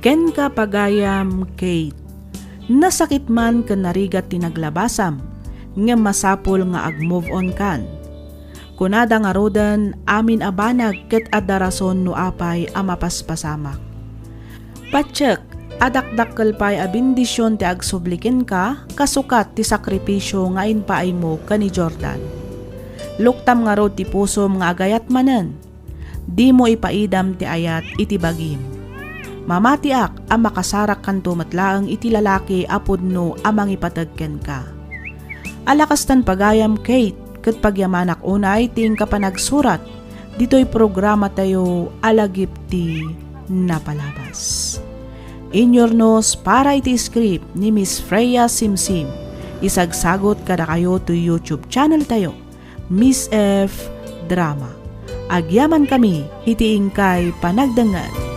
Kenka, pagayam Kate, nasakit man ken narigat ti naglabasam, ngem masapul nga ag-move on kan. Kunada ngaruden, amin a banag ket adda rason no apay a mapaspasamak. Patiek a dakdakkel pay a bendision ti agsubli kenka kasukat ti sakripisio nga impaaymo ken ni Jordan. Luktam ngarud ti pusom nga agayat manen. Dimo ipaidam ti ayat iti bagim. Mamatiak a makasarakkanto met laeng iti lalaki a pudno a mangipateg kenka. Ala kastan pagayam, Kate, ket pagyamanak unay ti inka panagsurat ditoy programatayo a lagip ti napalabas. Inyurnos para iti script ni Miss Freya Simsim. Isagsagot kadakayo toy YouTube channel tayo, Miss F Drama. Agyamankami iti inkay panagdengngeg.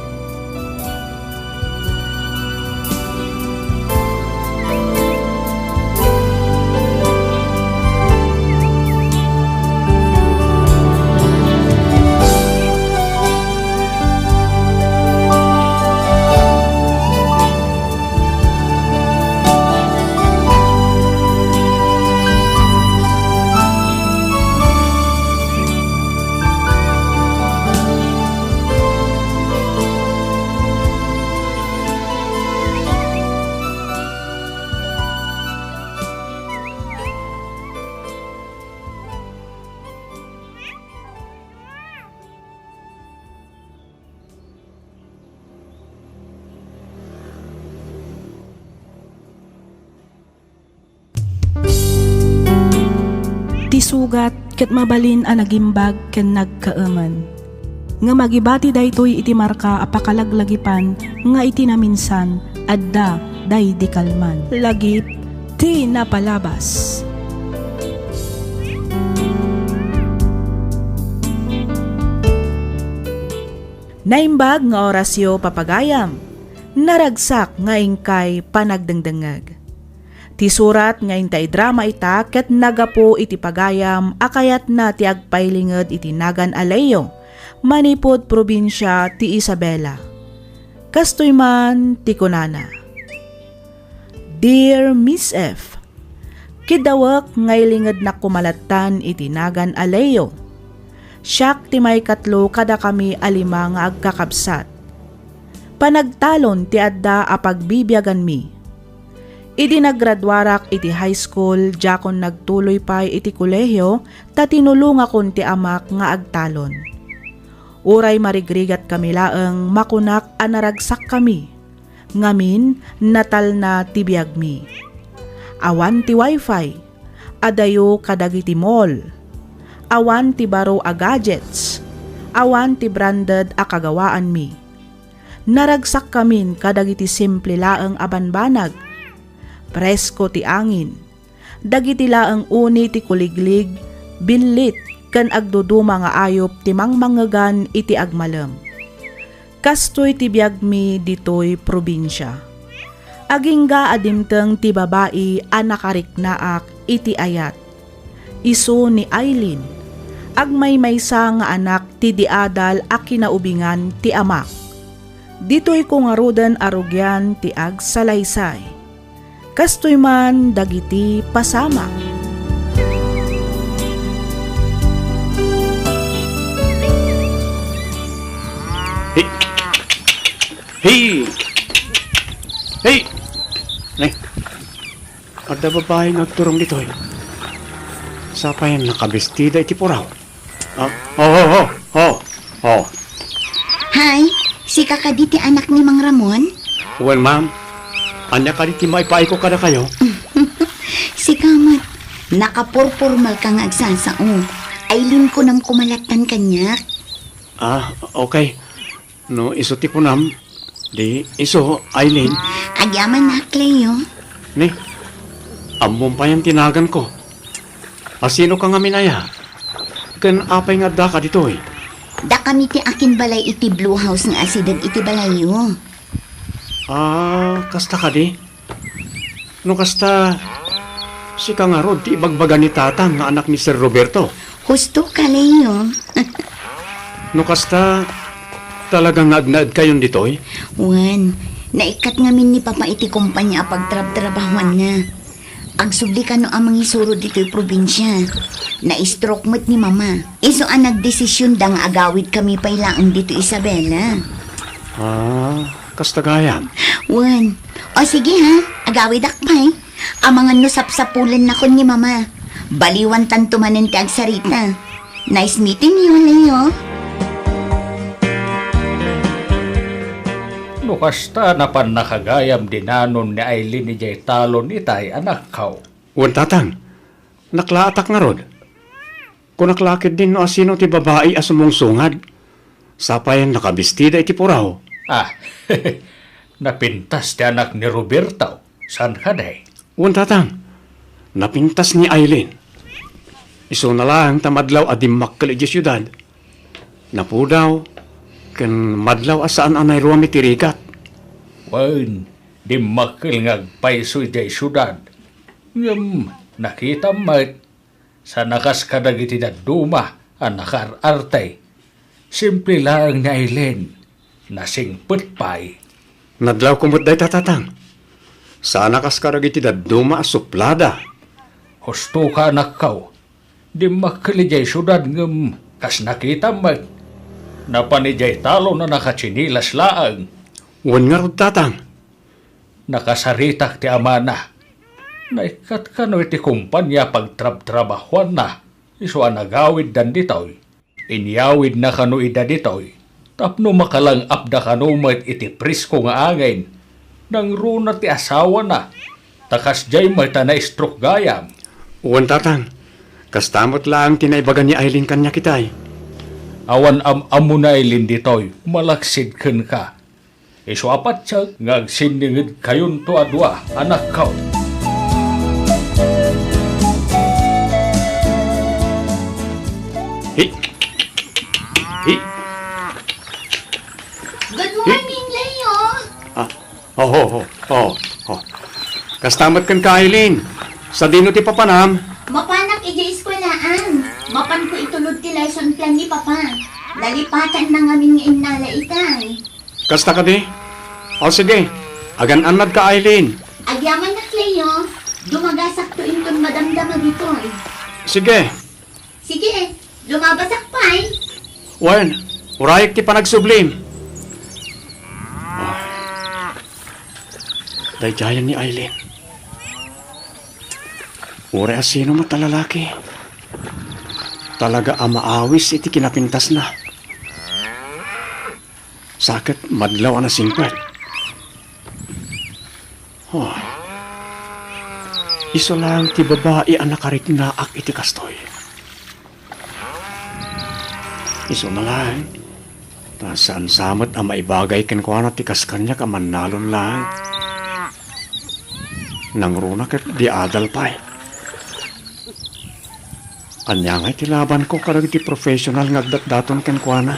Sugat ket mabalin a nagimbag ken nagkaemen. Ngem agibati daytoy iti marka a pakalaglagipan nga iti naminsan, adda daydi kalman. Lagip ti napalabas. Naimbag nga orasyo, papagayam. Naragsak nga inkay panagdengdengngeg. Ti surat nga inta idrama ita ket nagapu iti pagayam a kayatna ti agpailinged iti nagan a Leo manipud probinsia ti Isabela. Kastoy man ti kunana, "Dear Miss F, kiddawek nga ilingednak koma lattan iti nagan a Leo. Siak ti maikatlo kadakami a lima nga agkakabsat. Panagtalon ti adda a pagbibiaganmi. Idi naggraduarak iti high school, diakon nagtuloy pay iti kolehio ta tinulongakon ti amak nga agtalon. Uray marigrigatkami laeng, makunak a naragsakkami. Ngamin, natalna ti biagmi. Awan ti wifi, adayo kadagiti mall. Awan ti baro a gadgets. Awan ti branded a kagawaanmi. Naragsakkamin kadagiti simple laeng a banbanag. Presko ti angin. Dagiti laeng uni ti kuliglig, binlit, ken agduduma nga ayup ti mangmangegan iti agmalem. Kastoy ti biagmi ditoy probinsia. Agingga a dimteng ti babai a nakariknaak iti ayat. Isu ni Aileen, agmaymaysa nga anak ti diadal a kinaubingan ti amak. Ditoyko ngaruden a rugian ti agsalaysay. Kastoy man dagiti pasamak. Hey! Hey! Hey! Nay, adda babai nga agturong ditoy. Sapay nakabestida iti puraw. Ah, oh, oh, oh, oh, oh. Hi, sika kadi ti anak ni Mang Ramon? Wen, ma'am. Ania kadi ti maipaayko kadakayo? Sika met, nakapurpurmal ka nga agsasao. Aileen kunam koma lattan kaniak. Ah, okay. No isu ti kunam, di isu, Aileen. Agyamanak, Leo. Ni, ammom payen ti naganko. Asino ka ngamin aya? Ken apay nga addaka ditoy? Dakami ti akinbalay iti Blue House nga asideg iti balayyo. Ah, kasta kadi? No kasta, sika ngarud ti ibagbaga ni Tatang nga anak ni Sir Roberto? Husto ka, Leo. No kasta, talaga nga agnaedkayon ditoy? Wen, naikkat ngamin ni Papa iti kumpanya a pagtrabtrabahuanna. Agsubli kano a mangisuro ditoy probinsia. Na-stroke met ni Mama. Isu a nagdesisionda nga agawidkami pay laeng ditoy Isabela. Ah, kasta gayam. Wen. O sige ha, agawidak pay. Amangan no sapsapulennakon ni Mama. Baliwantanto manen ti agsarita. Nice meeting you, Leo. No kasta, napannaka gayam di nanon ni Aileen idiay talon itay, anakko. Wen, Tatang. Naklaatak ngarud. Kunak la ketdin no asino ti babai a sumungsungad. Sapay nakabistida iti puraw. Ah, napintas ti anak ni Roberto. Saan kadi? Wen, Tatang. Napintas ni Aileen. Isuna laeng ta madlaw a dimmakkel idiay siudad. Napudaw, ken madlaw a saan a nairuam iti rigat. Wen, dimmakkel nga agpayso idiay siudad. Ngem nakitam met, saan a kas kadagiti dadduma a nakaar-arte. Simple laeng ni Aileen, nasingpet pay. Nadlawko met dayta, Tatang. Saan a kas kadagiti dadduma a suplada. Husto ka, anakko. Dimmakkel idiay siudad ngem kas nakitam met, napan idiay talon a nakatsinilas laeng. Wen ngarud, Tatang. Nakasaritak ti amana. Naikkat kano iti kumpanya a pagtrabtrabahuanna, isu a nagawiddan ditoy. Inyawidna kano ida ditoy tapno makalang-apda kano met iti presko nga angin. Nangruna ti asawana, ta kasdiay met a na-stroke gayam. Wen, Tatang. Kasta met laeng ti naibaga ni Aileen kaniak itay. Awan am-ammo ni Aileen ditoy, malaksid kenka. Isu a patien nga agsinningedkayonto a dua, anakko. Hi. Hi. Good morning, Leo. Ah, oh, oh, oh, oh, oh. Kasta met kenka, Aileen. Sadino ti papanam? Mapanak idiay eskuelaan. Mapanko itulod ti lesson plan ni Papa. Nalipatan na ngamin nga innala itay. Kasta kadi? O sige, agan-annadka, Aileen. Agyamanak, Leo. Dumagasakto inton madamdama ditoy. Sige. Sige, lumabasak pay. Wen, urayek ti panagsublim. Daydiayen ni Aileen. Uray a sino met a lalaki, talaga a maawis iti kinapintasna. Sa ket madlaw a nasingpet. Oh. Isu laeng ti babai a nakariknaak iti kastoy. Isuna laeng, ta saan sa met a maibagay kenkuana ti kas kaniak a mannalon laeng. Nangruna ket di adal pay. Ania ngay ti labanko kadagiti professional nga agdatdaton kenkuana?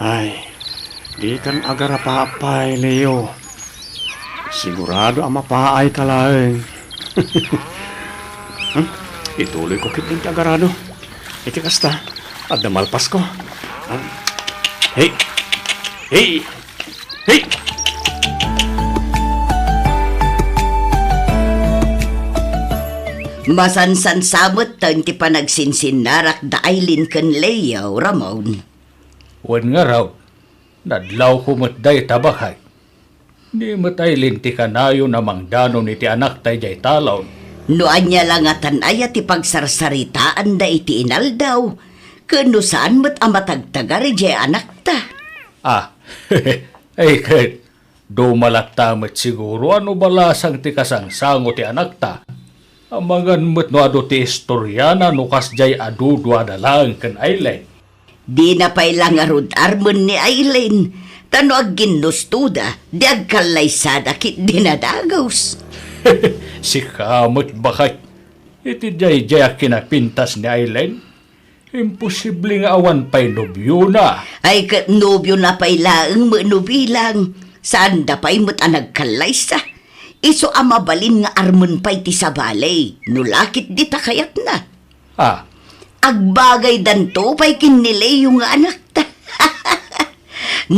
Ay, dikan agarapaap pay, Leo. Sigurado a mapaayka laeng. Hmm? Ituloyko ketdin ti agarado. Iti kasta, adda malpasko. Ah. Hey! Hey! Hey! Masansan sa met ti panagsinsinnarak da Aileen ken Leo, Ramon. Wen ngarud, nadlawko met dayta baket. Ni met Aileen ti kanayon a mangdanon iti anakta idiay talon. No ania la ngatan aya ti pagsarsaritaanda iti inaldaw, ken no saan met a matagtagar idiay anakta. Ah, ay ket, dumalatta met siguro a no balasang ti kasangsango ti anakta. Amangan met no adu ti istoriana no kasdiay a duduada laeng ken Aileen. Dina pay la ngarud armen ni Aileen, ta no agginnustoda, di agkallaysada ket dinadagus. Sika met baket, iti daydiay a kinapintas ni Aileen, imposible nga awan pay nobiona. Ay ket nobiona pay laeng met no bilang, saanda pay met a nagkallaysa. Isu a mabalin nga armen pay ti sabali, no la ket dita kayatna. Ah. Agbagaydanto pay ken ni Leo nga anakta.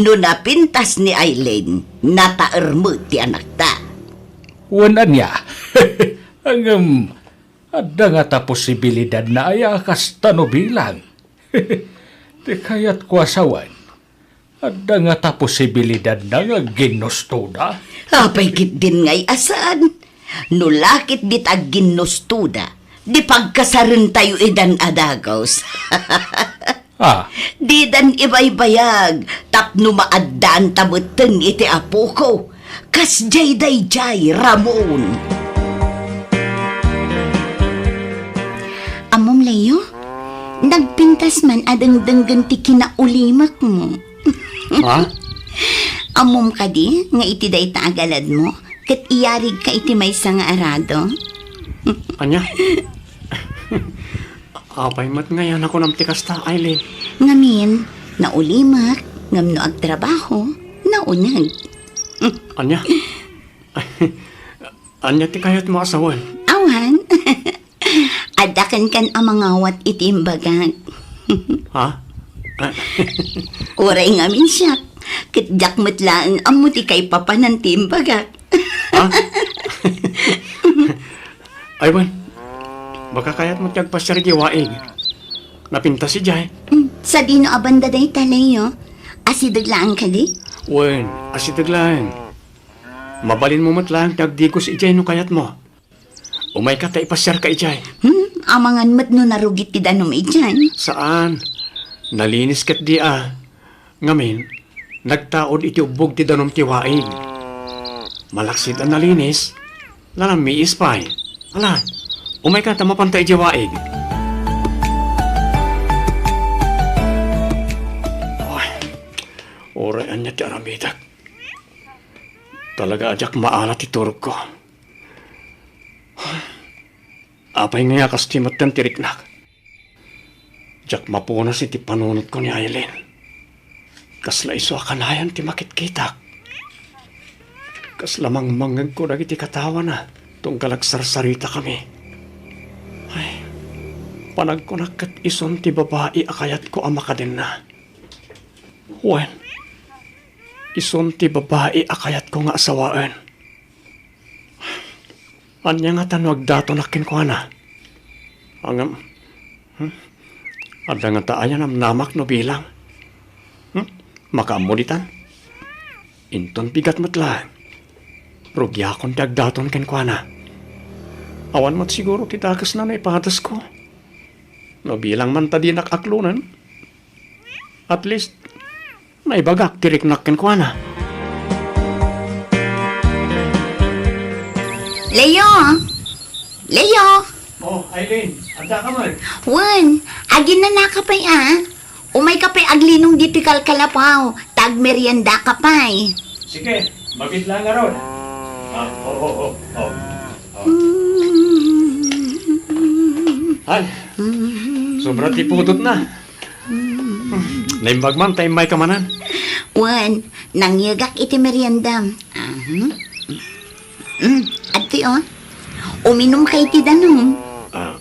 No napintas ni Aileen, nataer met ti anakta. Wen ania? Ngem, adda ngata posibilidadna aya a kasta no bilang? Ti kayatko a sawen, adda ngata posibilidadna nga agginnustoda? Apay ketdin ngay a saan? No la ket dita agginnustoda, di pagkasarentayo idan a dagus. Ah. Didan ibaybayag tapno maaddaanta metten iti apoko. Kasdiay daydiay, Ramon. Ammom, Leo, nagpintas man a dengdenggen ti kinaulimakmo. Ha? Ammom kadi nga iti dayta a galadmo, ket iyarigka iti maysa nga arado? Ania? Apay met ngay a nakunam ti kasta, Aileen? Ngamin, naulimek, ngem no agtrabaho, nauneg. Ania? Ania ti kayatmo a sawen? Awan. Adda kenkan a mangawat iti imbagak. Ha? Uray ngamin siak, ket diak met laeng ammo ti kaipapanan ti imbagak. Ha? Ay, wen. Baka kayatmo ti agpasiar idiay Waig. Napintas idiay. Mm, sadino a banda dayta, Leo? Asideg laeng kadi? Wen, asideg laeng. Mabalinmo met laeng ti agdigos idiay no kayatmo. Umayka ta ipasiarka idiay. Hmm, amangan met no narugit ti danum idiay. Saan. Nalinis ket di a. Ngamin, nagtaud iti ubbog ti danum ti Waig. Malaksid a nalinis, nalammiis pay. Ala, Umayka ta mapanta idiay waig. Ay, uray ania ti aramidek. Talaga a diak maala ti turogko. Apay ngay a kasta metten ti riknak? Diak mapunas iti panunotko ni Aileen. Kasla isu a kanayon ti makitkitak. Kasla mangmangngegko dagiti katawana tunggal agsarsaritakami. Ay, panagkunak ket isun ti babai a kayatko a makadenna. Wen, isun ti babai a kayatko nga asawaen. Ania ngata no agdatonak kenkuana? Ngem, hmm? Adda ngata aya namnamak no bilang? Hmm? Makaammo ditan? Inton bigat met laeng. Rugiakon ti agdaton kenkuana. Awan met siguro ti dakesna no ipatesko. No bilang man ta dinak aklonen, at least, naibagak ti riknak kenkuana. Leo! Leo! Oh, Aileen, adda ka man? Wen, aginnanaka pay a. Umayka pay aglinong ditoy kalkalapaw, ta agmeriendaka pay. Sige, mabiit laeng ngarud. Ah, oh, oh, oh, oh. Ay, sobra ti pudotna. Naimbag man ta immayka manen. Wen, nangyegak iti meriendam. Aha. Mm, adtoy, o. Uminumka iti danum. Ah,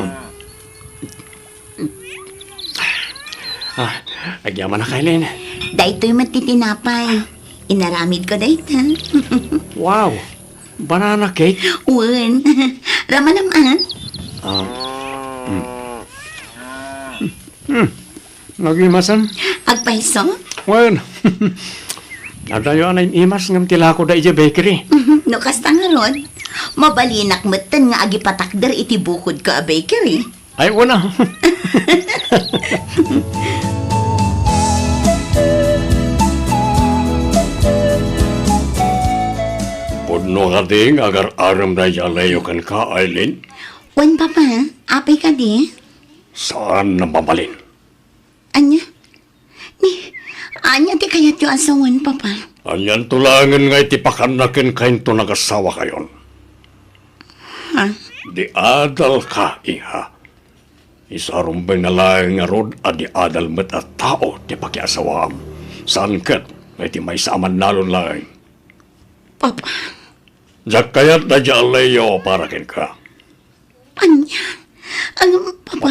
mm. Ah, agyamanak, Aileen. Daytoy met ti tinapay. Inaramidko dayta. Wow! Banana cake? Wen. Ramanam, a? Ah. Mm. Hmm. Nagimasan? Agpayso? Wen. Adayo a naimas ngem ti lakoda idiay bakery. No kasta ngarud, mabalinak metten nga agipatakder iti bukodko a bakery. Ay, wen a. Pudno kadi nga agar-arem daydiay a Leo kenka, Aileen? Wen, Papa. Apay kadi? Saan a mabalin. Ania? Ni, ania ti kayatyo a sawen, Papa? Anianto laengen nga iti pakanna kenka inton agasawakayon? Ha? Di adalka, iha. Isu a rumbengna laeng ngarud a di adal met a tao ti pakiasawaam. Saan ket nga iti maysa a mannalon laeng. Papa. Diak kayat daydiay a Leo para kenka. Ania? Ngem, Papa.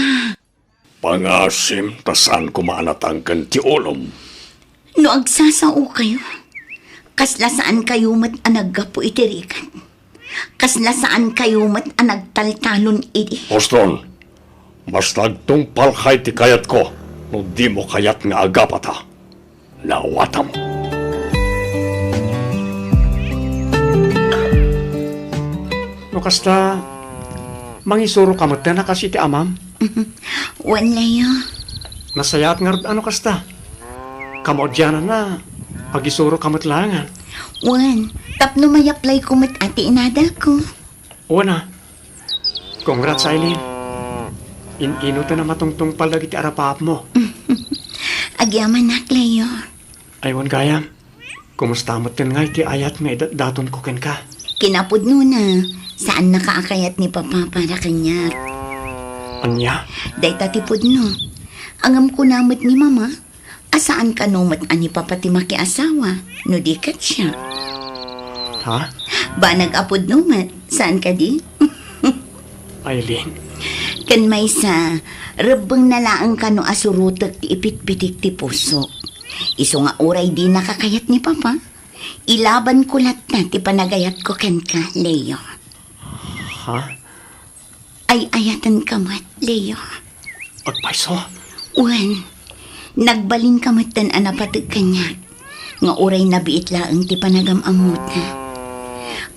Pangasim ta saan koma a natangken ti ulom. No agsasaokayo, kasla saankayo met a naggapu iti rigat. Kasla saankayo met a nagtaltalon idi. Boston, basta agtungpalka iti kayatko, no dimo kayat nga agapata. Naawatam. No kasta, mangisuroka met a kas iti amam? Wen, Leo. Nasayaat ngarud a no kasta. Kamaudiananna, agisuroka met laengen. Wen, tapno mayaplayko met a ti inadalko. Wen a. Congrats, Aileen. In-inoten a matungtungpal dagiti arapaapmo. Agyamanak, Leo. Ay, wen gayam. Kumusta metten ngay ti ayat nga idatdatonko kenka? Kinapudnona, saannaka a kayat ni Papa para kaniak. Ania? Dayta ti pudno. Ngem kuna met ni Mama, a saan kano met a ni Papa ti makiasawa, no di ket siak. Ha? Banag a pudno met, saan kadi? Aileen. Ken maysa, rebbengna laeng kano a surotek ti ipitpitik ti pusok. Isu nga uray dinaka kayat ni Papa, ilabanko latta ti panagayatko kenka, Leo. Ha? Ay-ayatenka met, Leo. Agpayso? Wen, nagbalinka metten a napateg kaniak, nga uray nabiit laeng ti panagam-ammota.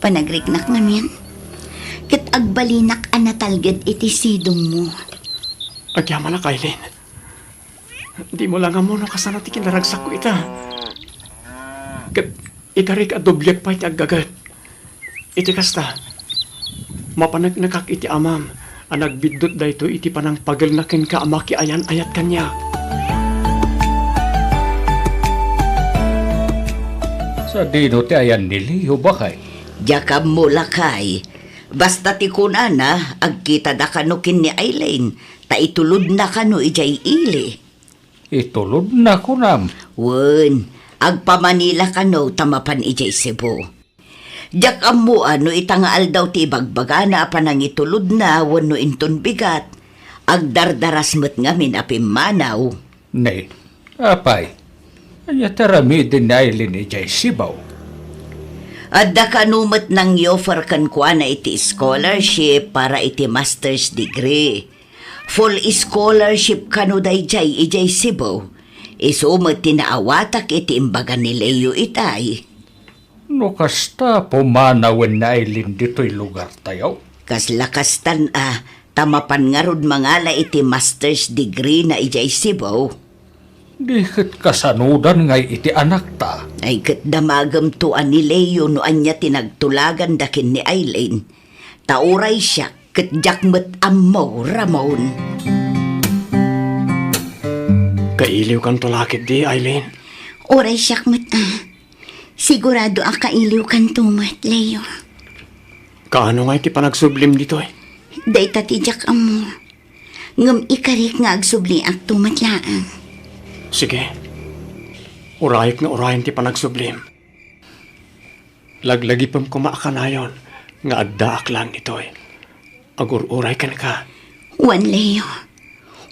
Panagriknak ngamin, ket agbalinak a natalged iti sidongmo. Agyamanak, Aileen. Dimo laeng ammo no kasano ti kinaragsakko ita. Ket ikarik a dobliek pay ti aggaget. Iti kasta, Mapaneknekak iti amam a nagbiddut daytoy iti panangpagelna kenka a makiayan-ayat kaniak. Sadino ti ayan ni Leo, baket? Diak ammo, lakay. Basta ti kunana, agkitada kano ken ni Aileen, ta itulodna kano idiay ili. Itulodna, kunam? Wen, agpa-Manila kano ta mapan idiay Cebu. Diak ammo a no ita nga aldaw ti ibagbagana a panangitulodna wenno inton bigat, agdardaras met ngamin a pimmanaw. Ne, apay, ania ti aramiden ni Aileen idiay Cebu? Adda kano met nang-offer kenkuana iti scholarship para iti master's degree. Full scholarship kano daydiay idiay Cebu. Isu met ti naawatak iti imbaga ni Leo itay. No kasta, pumanawen ni Aileen ditoy lugartayo? Kasla kastan a, ta mapan ngarud mangala iti master's degree na idiay Cebu. Di ket kasanodan ngay iti anakta? Ay, ket damagemto a ni Leo no ania ti nagtulaganda ken ni Aileen. Ta uray siak, ket diak met ammo, Ramon. Kailiwkanto la ketdi, Aileen? Uray siak met, ah. Sigurado a kailiwkanto met, Leo. Kaano ngay ti panagsublim ditoy? Dayta ti diak ammo. Ngem ikarik nga agsubliakto met laeng. Sige. Urayek nga urayen ti panagsublim. Laglagipem koma a kanayon nga addaak laeng ditoy. Agur-uray kenka. Wen, Leo.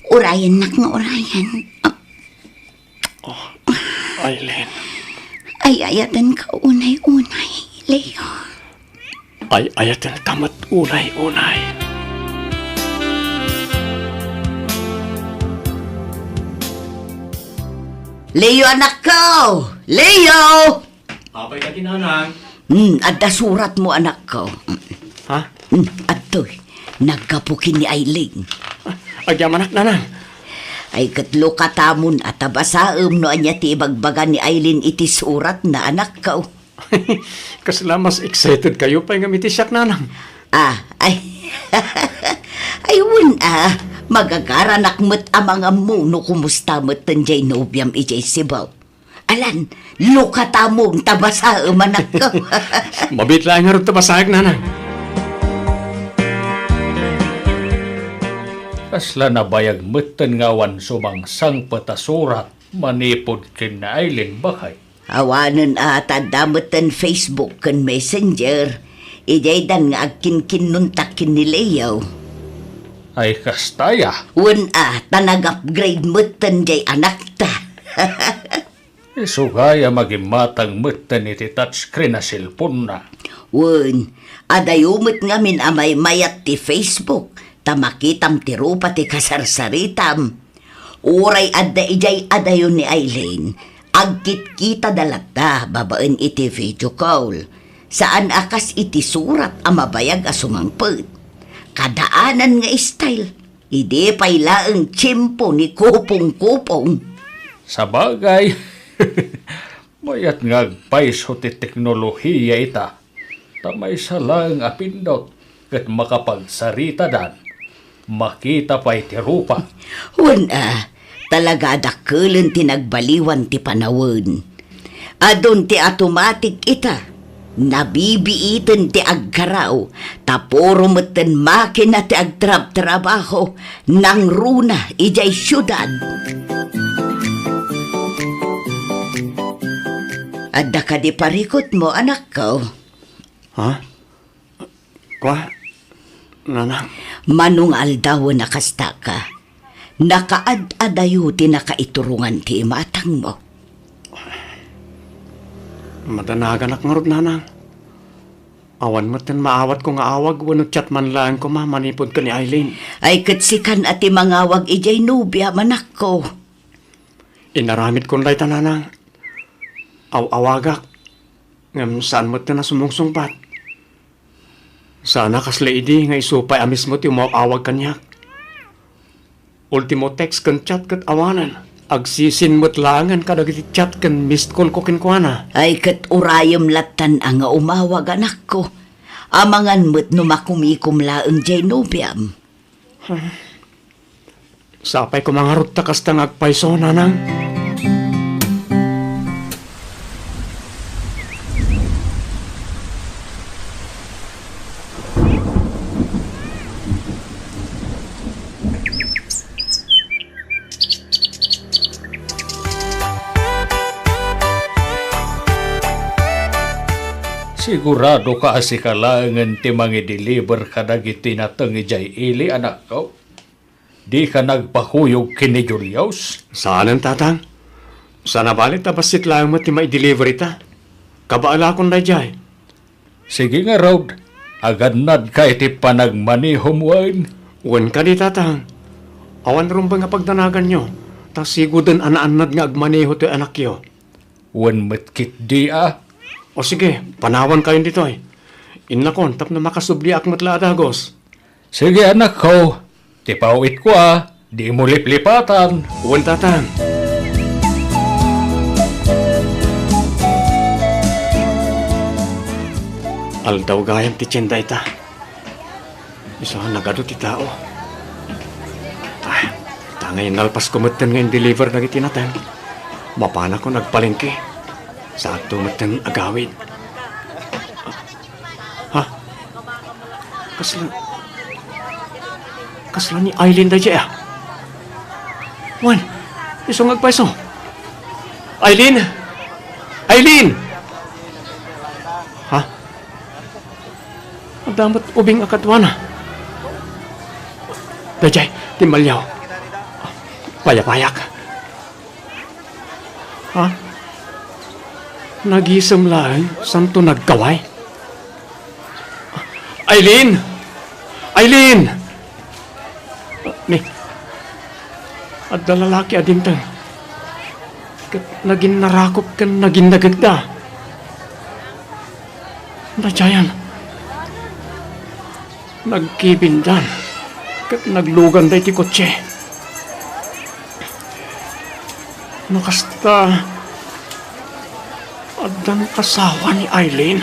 Urayennak nga urayen. Ah. Oh, Aileen. Ay-ayatenka unay-unay, Leo. Ay-ayatenka met unay-unay. Leo, anakko! Leo! Apay kadi, nanang? Hmm, adda suratmo, anakko. Ha? Hmm, adtoy. Naggapu ken ni Aileen. Ah, agyamanak, nanang. Ay, ket lukatamon a ta basaem no ania ti ibagbaga ni Aileen iti suratna, anakko. Kasla mas excited kayo pay ngem iti siak, nanang. Ah, ay. Ay, wen, ah. Magagaranak met a mangammo no kumusta met ten jay nobiam idiay Cebu. Alan, lukatamon ta basaem, anakko. Mabiit laeng ngarud ta basaek, nanang. Kasla nabayag metten nga awan sumangsangpet a surat manipud ken ni Aileen, baket? Awanen a ta adda metten Facebook ken Messenger. Idiaydan nga agkinkinnuntak ken ni Leo. Ay, kasta aya? Wen a, ta nag-upgrade metten jay anakta. Isu gayam a gimmatang metten iti touchscreen a cellphone-na. Wen, adayo met ngamin a maymayat ti Facebook, ta makitam ti rupa ti kasarsaritam. Uray adda idiay adayo ni Aileen, agkitkitada latta babaen iti video call. Saan a kas iti surat a mabayag a sumangpet. Kadaanan nga style. Idi pay laeng tiempo ni Kupong-Kupong. Sabagay, mayat nga agpayso ti teknolohiya ita, ta maysa laeng a pindot ket makapagsaritadan, makita pay ti rupa. Wen a, talaga a dakkelen ti nagbaliwan ti panawen. Adun ti automatic ita. Nabibiiten ti agkaraw, ta puro metten makina ti agtrabtrabaho nangruna idiay siudad. Adda kadi parikutmo, anakko? Ha? Kua, nanang. Mano nga aldawen a kastaka, nakaad-adayo ti nakaiturongan ti imatangmo. Madanaganak ngarud, nanang. Awan metten maawatko nga awag wenno chat man laeng koma manipud ken ni Aileen. Ay, ket sikan a ti mangawag idiay nobiam, anakko. Inaramidkon dayta, nanang. Aw-awagak, ngem saan metten a sumungsungbat. Saan a kasla idi nga isu pay a mismo ti umaw-awag kaniak. Ultimo text ken chat ket awanen. Agsisin met laengen kadagiti chat ken missed call ko kenkuana. Ay, ket urayem lattan a nga umawag, anakko. Amangan met no makumikom laeng diay nobiam. Sapay koma ngarud ta kasta nga agpayso, nanang. Sigurado ka a sika laengen ti mangideliver kadagiti nateng idiay ili, anakko? Dika nagpakuyog ken ni Julius? Saanen, tatang. Saan a bale ta bassit laeng met ti maideliver ita. Kabaelakon daydiay. Sige ngarud, agannadka iti panagmanehom wen? Wen kadi, tatang. Awan rumbeng a pagdanaganyo, ta siguden a naannad nga agmaneho toy anakyo. Wen met ketdi a. O sige, panawankayon ditoy. Innakon tapno makasubliak met la a dagus. Sige, anakko. Ti pawitko a, dimo liplipatan. Wen, tatang. Aldaw gayam ti tienda ita. Isu a nagadu ti tao. Ah, ta ngay nalpasko metten nga in-deliver dagiti nateng. Mapanakon agpalengke. Saanto metten agawid. Ha? Kasla, kasla ni Aileen daydiay a? Wen, isu nga agpayso. Aileen! Aileen! Ha? Adda met ubing a kaduana. Daydiay, timmaliaw. Payapayak. Ha? Nagisem laeng, saanto nagkaway? Aileen! Aileen! Ni, adda lalaki a dimteng. Ket naginnarakop ken naginnagekda. Daydiayen. Nagkibindan ket nagluganda iti kotse. No kasta, addan kasawa ni Aileen.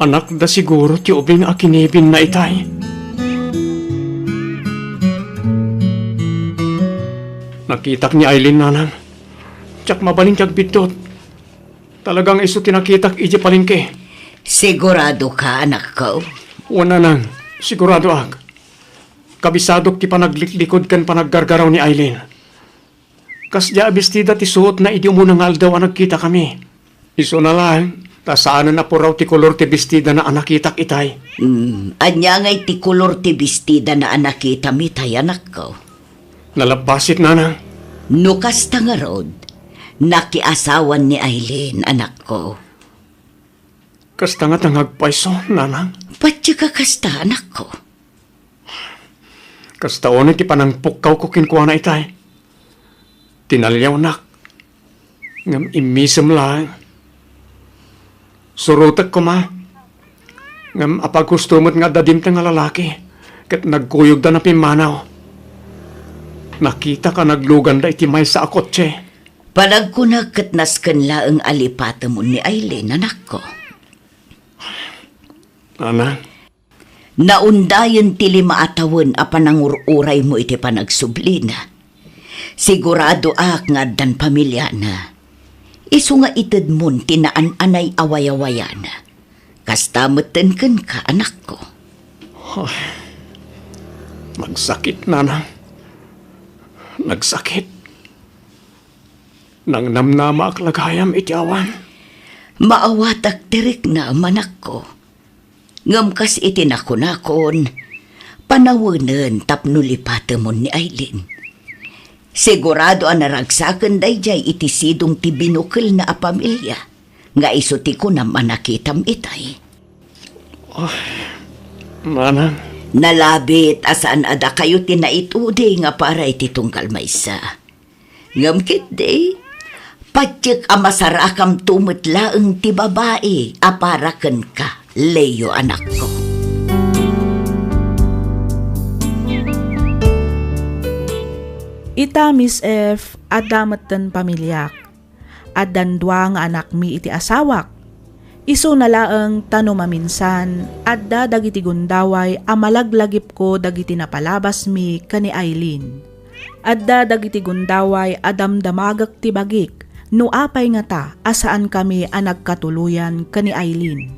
Anakda siguro ti ubing a kinibinna itay. Nakitak ni Aileen, nanang. Diak mabalin ti agbiddut. Talaga nga isu ti nakitak idiay palengke. Sigurado ka, anakko? Wen, nanang. Siguradoak. Kabisadok ti panagliklikod ken panaggargaraw ni Aileen. Kasdiay a bestida ti suotna idi umuna nga aldaw a nagkitakami. Isuna laeng, ta saanen a puraw ti kolor ti bestidana a nakitak itay. Hmm, ania ngay ti kolor ti bestidana a nakitam itay, anakko? Nalabbasit, nanang. No kasta ngarud, nakiasawan ni Aileen, anakko. Kasta ngata nga agpayso, nanang? Patiek a kasta, anakko. Kasta unay ti panangpukkawko kenkuana itay. Tinaliawnak. Ngem immisem laeng. Surotek koma. Ngem apaghusto met nga adda dimteng a lalaki ket nagkuyogda napimmanaw. Nakitak a nagluganda iti maysa a kotse. Panagkunak ket nasken laeng a lipatemon ni Aileen, anakko. Nanang. Naundayen ti lima a tawen a panangur-uraymo iti panagsublina. Siguradoak nga addan pamiliana. Isu nga itedmon ti naan-anay a wayawayana. Kasta metten kenka, anakko. Ay, nagsakit, nanang. Nagsakit. Nangnamnamaak la gayam iti awan. Maawatak ti riknam, anakko. Ngem kas iti nakunakon, panawenen tapno lipatemon ni Aileen. Sigurado a naragsaken daydiay iti sidong ti binukelna a pamilia nga isu ti kunam a nakitam itay. Ah, manang. Nalabit a saan a dakayo ti naitudi nga para iti tunggal maysa. Ngem ketdi, patiek a masarakamto met laeng ti babai a para kenka, Leo, anakko. Ita, Miss F, adda metten pamiliak. Addan dua nga anakmi iti asawak. Isuna laeng ta no maminsan, adda dagiti gundaway a malaglagipko dagiti napalabasmi ken ni Aileen. Adda dagiti gundaway a damdamagek ti bagik no apay ngata a saankami a nagkatuloyan ken ni Aileen.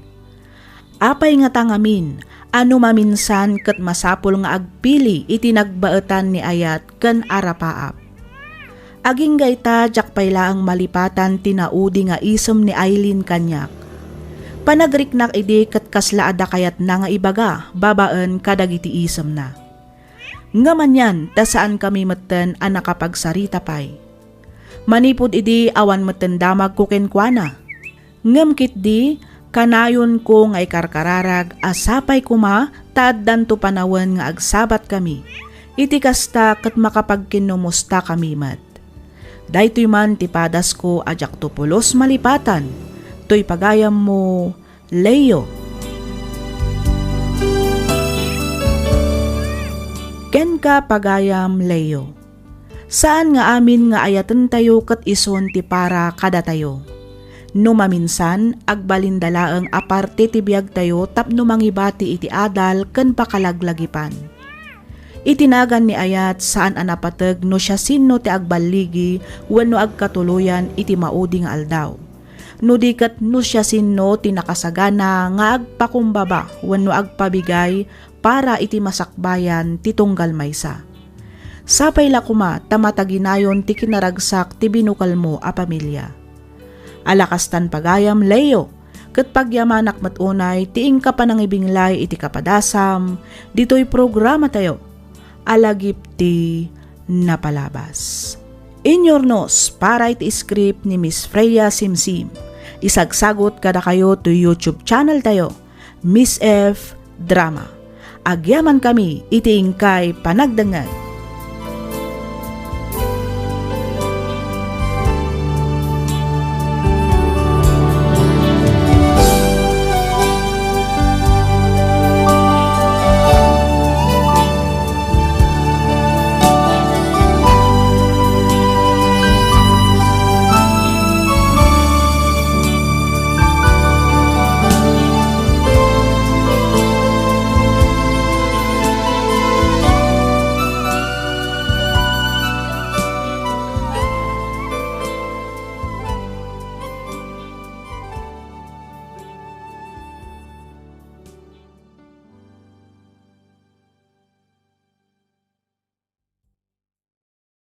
Apay ngata ngamin a no maminsan ket masapul nga agpili iti nagbaetan ni ayat ken arapaap? Agingga ita, diak pay laeng malipatan ti naudi nga isem ni Aileen kaniak. Panagriknak idi ket kasla adda kayatna nga ibaga babaen kadagiti isemna. Ngem anian ta saankami metten a nakapagsarita pay. Manipud idi awan metten damagko kenkuana. Ngem ketdi, kanayonko nga ikarkararag a sapay koma ta addanto panawen nga agsabatkami. Iti kasta ket makapagkinnumustakami met. Daytoy man ti padasko a diakto pulos malipatan. Toy pagayammo, Leo. Kenka, pagayam Leo. Saan nga amin nga ayatentayo ket isun ti para kadatayo. No maminsan, agbalinda laeng a parte ti biagtayo tapno mangibati iti adal ken pakalaglagipan. Iti nagan ni ayat, saan a napateg no siasino ti agballigi wenno agkatuloyan iti maudi nga aldaw. No di ket no siasino ti nakasagana nga agpakumbaba wenno agpabigay para iti masakbayan ti tunggal maysa. Sapay la koma ta mataginayon ti kinaragsak ti binukelmo a pamilia. Ala kastan pagayam, Leo, ket pagyamanak met unay ti inka panangibinglay iti kapadasam ditoy programatayo a Lagip ti Napalabas. Inyurnos para iti script ni Miss Freya Simsim. Isagsagut kadakayo toy YouTube channel tayo, Miss F Drama. Agyamankami iti inkay panagdengngeg.